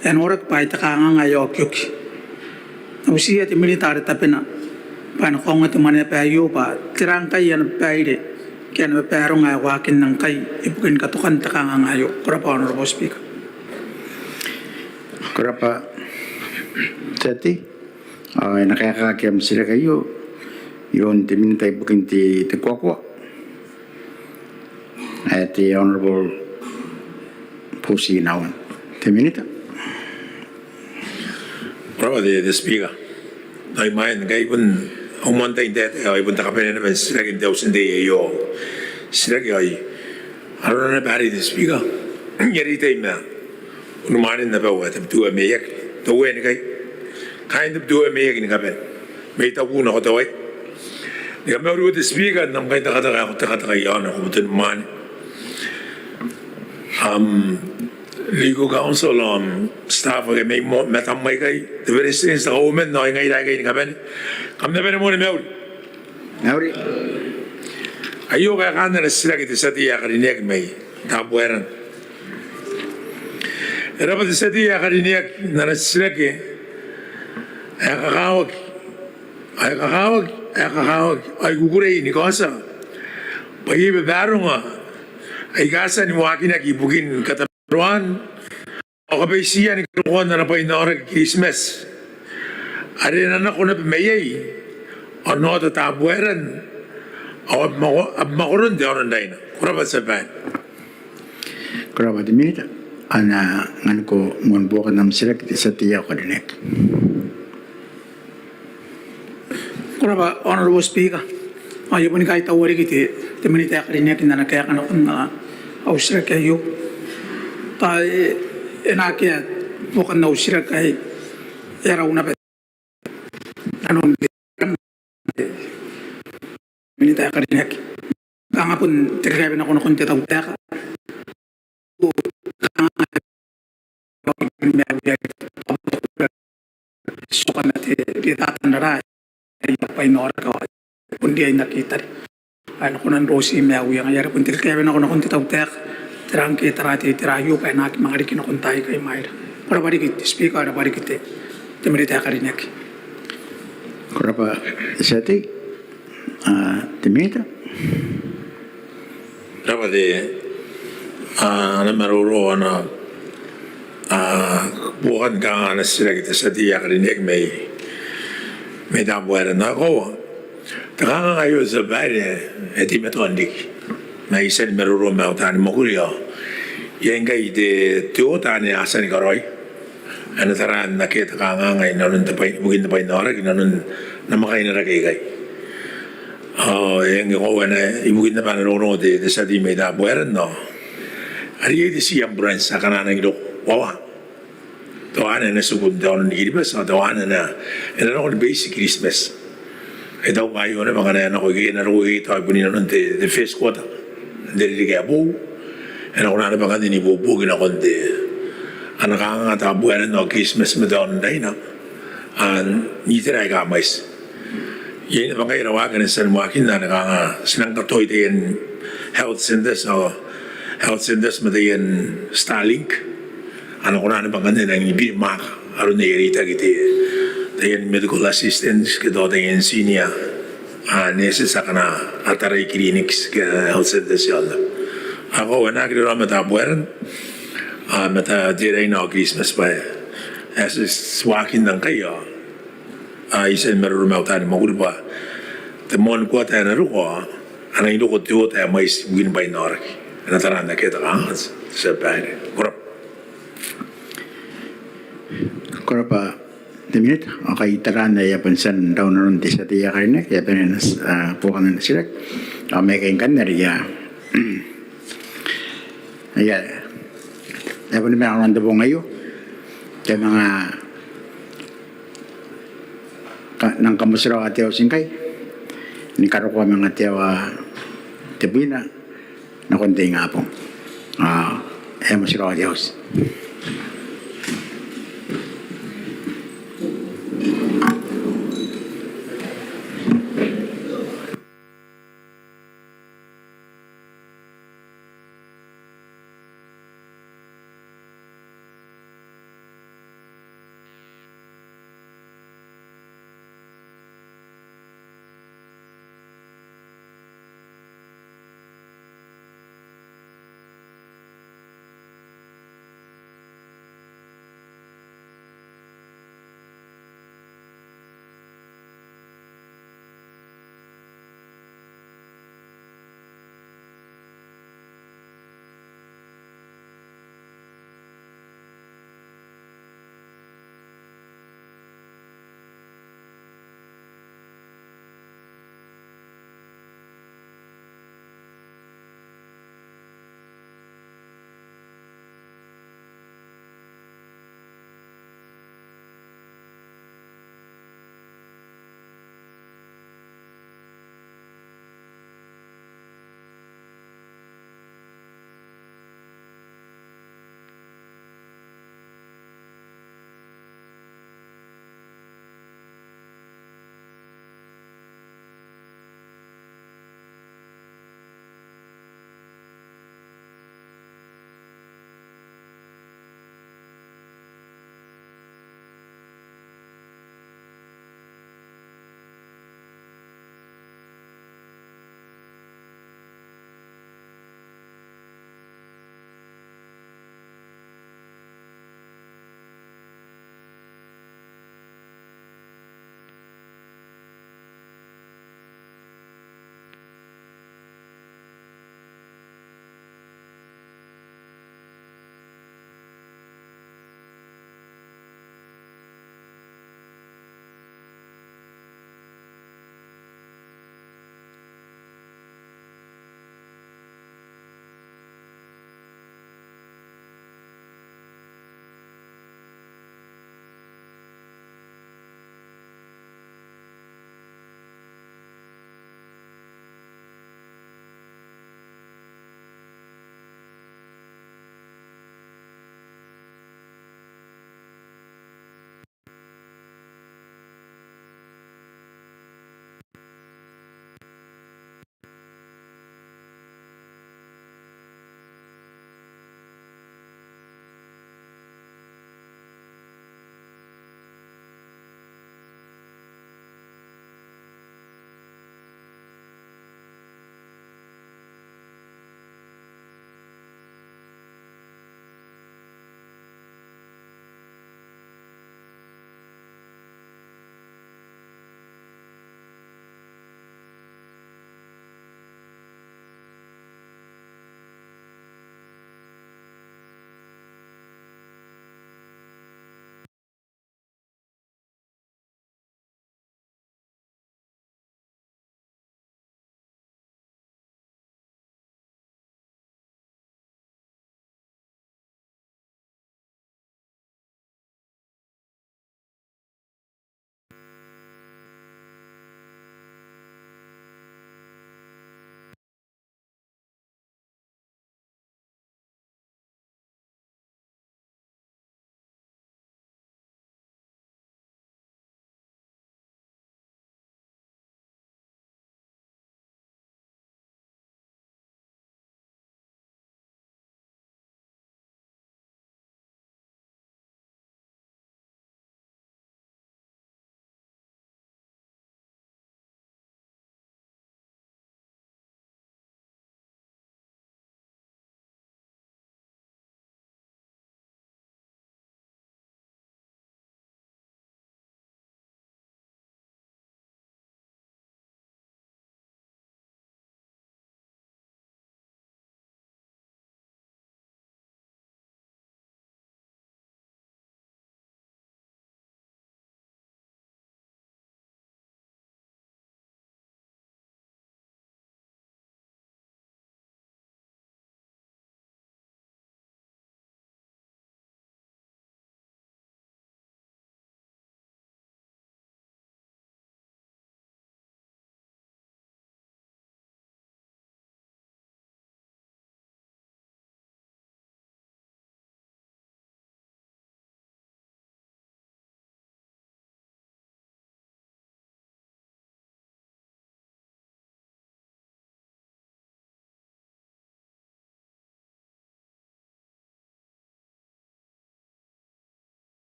ae noraki bwa te kanganga ae okioki. N na butiia te Minita are tabena bwa e na kaongoa te mwaneaba aio bwa tera ngkai ana babaire ke ana babaronga ae waakinna ngkai ibukin katokan te kanganga aio. Ko rabwa Honourable Speaker. Ko rabwa te tia tei. Ao e na kaekaaki am titiraki aio iroun te Minita ibukin te kuakua ae te Honourable Buti Naon. Te Minita. Ko rabwa te Speaker. Ao imwain ngkai bon au moan tai n taetae ao I bon tabeka kabanean naba n titiraki n te auti n tei aio. Titiraki aio arona naba are te Speaker, I a reitai ma unimwaanen abau ae Tabiteuea Maiaki, te Uea ni kai, kaain Tabiteuea Maiaki ni kabane mai Tabu nako Tawai, ni kamauri te Speaker n am kaintekateka ae ko tekateka iaona, ko boto ni mwaane, am legal counsel, am staff ake mai matam aikai, te Beretitenti, te Kauoman ao ngaira aikai ni kabane, kam na bane moa ni mauri. Mauri. Aio kaekaan ana titiraki te tia tei ae karineaki mai Tabuaeran. E rabwa te tia tei ae karineaki n ana titiraki ae kakawaki, ae kakawaki, ae kakawaki, ao I kukurei ni kaotia bwa iai babaronga aika a tia ni waakinaki ibukin katamaroan ao kabaitian karokoan ana bwai n aoraki Kiritimati are e na nako naba maiai ao n oota Tabuaeran ao abamwako-, abamwakoron te aono n Raina. Ko rabwa te tia babaire. Ko rabwa te Minita. Ao N na anganiko moan buokan am titiraki te tia tei ae karineaki. Ko rabwa Honourable Speaker. Ao I a boni kaitaua riki te, te Minita ae karineaki n ana kaeka nakon au titiraki aio. Tao e, e na akea buokan au titiraki ae e a rau naba nanon te Minita ae karineaki. Kanga bon te kakaewe nako nakon te tautaeka. Kanga bon te riai n aki tari ae e na kona n roti maiuia, ngaia are bon te kakaewe nako nakon te tautaeka, tera ngke e tara te itera aio bwa e na aki manga riki nakon taai aika imwaira. Ko rabwa riki te Speaker, ko rabwa riki te, te Minita ae karineaki. Ko rabwa te tia tei. Ao te Minita. Ko rabwa te, ao ana maroro, ana, ao buokan kanganga ana titiraki te tia tei ae karineaki mai, mai Tabuaeran. Ao e koaua te kanganga aio, te tia babaire, e teimatoa n riki. Ma I tia ni maroro ma au taani mwakuri ao iai ngkai te, te oota anne a tia ni karaoi ae na tara n akea te kanganga inanon te bwai, ibukin te bwai n aoraki inanon namwakaina rake aikai. Ao e eng, e koaua ae ibukin naba ana rongorongo te, te tia tei mai Tabuaeran ao are iai te sea ambulance akana a nangi roko, uoua. Teuana ae na tiku n te aono ni Kiribati ao teuana ae na, e na nako ni base i Kiritimati. I taku bwa aio naba ngkana e nako ikai, e na roko ikai tao bon inanon te, te first quarter n te ririki ae boou. E na kona naba ngkanne n ibuobuoki nakon te, ana kanganga Tabuaeran ao Kiritimati ma te aono n Raina n itera aika mwaiti. Iai naba ngkai ara waaki ake a tia ni waakinna, ana kanganga ti nang katoa taian health centres ao health centres ma taian Starlink. A na kona naba ngkanne n nangi biri mwaaka aron aia reitaki te, taian medical assistants ke tao taian senior, ao nurses akana a tarai clinics ke health centres iaona. Ao e koaua ae e na aki raraoma Tabuaeran, ao ma Tarawa Teinainano ao Kiritimati bwa e, e a tia ni waakinna ngkai ao ao I tia ni maroro ma au taani mwakuri bwa te moan kuata ae na roko ao a nangi roko te oota ae mwaiti ibukin bwain aoraki. E na tara n akea te kanganga, te tia babaire. Ko rabwa. Ko rabwa te Minita. Ao kai tara ae e a bon tia n rau nanon te tia tei ae karineaki, e a bane ana, ao buokan ana titiraki. Ao mai ikai ngkanne are e a, e a, e a boni mena nakon te bong aio. Te manga ka, nang kamotirawa te auti ngkai ni karokoa manga te aoa tebwina nakon te ingabong. Ao e Motirawa te Auti.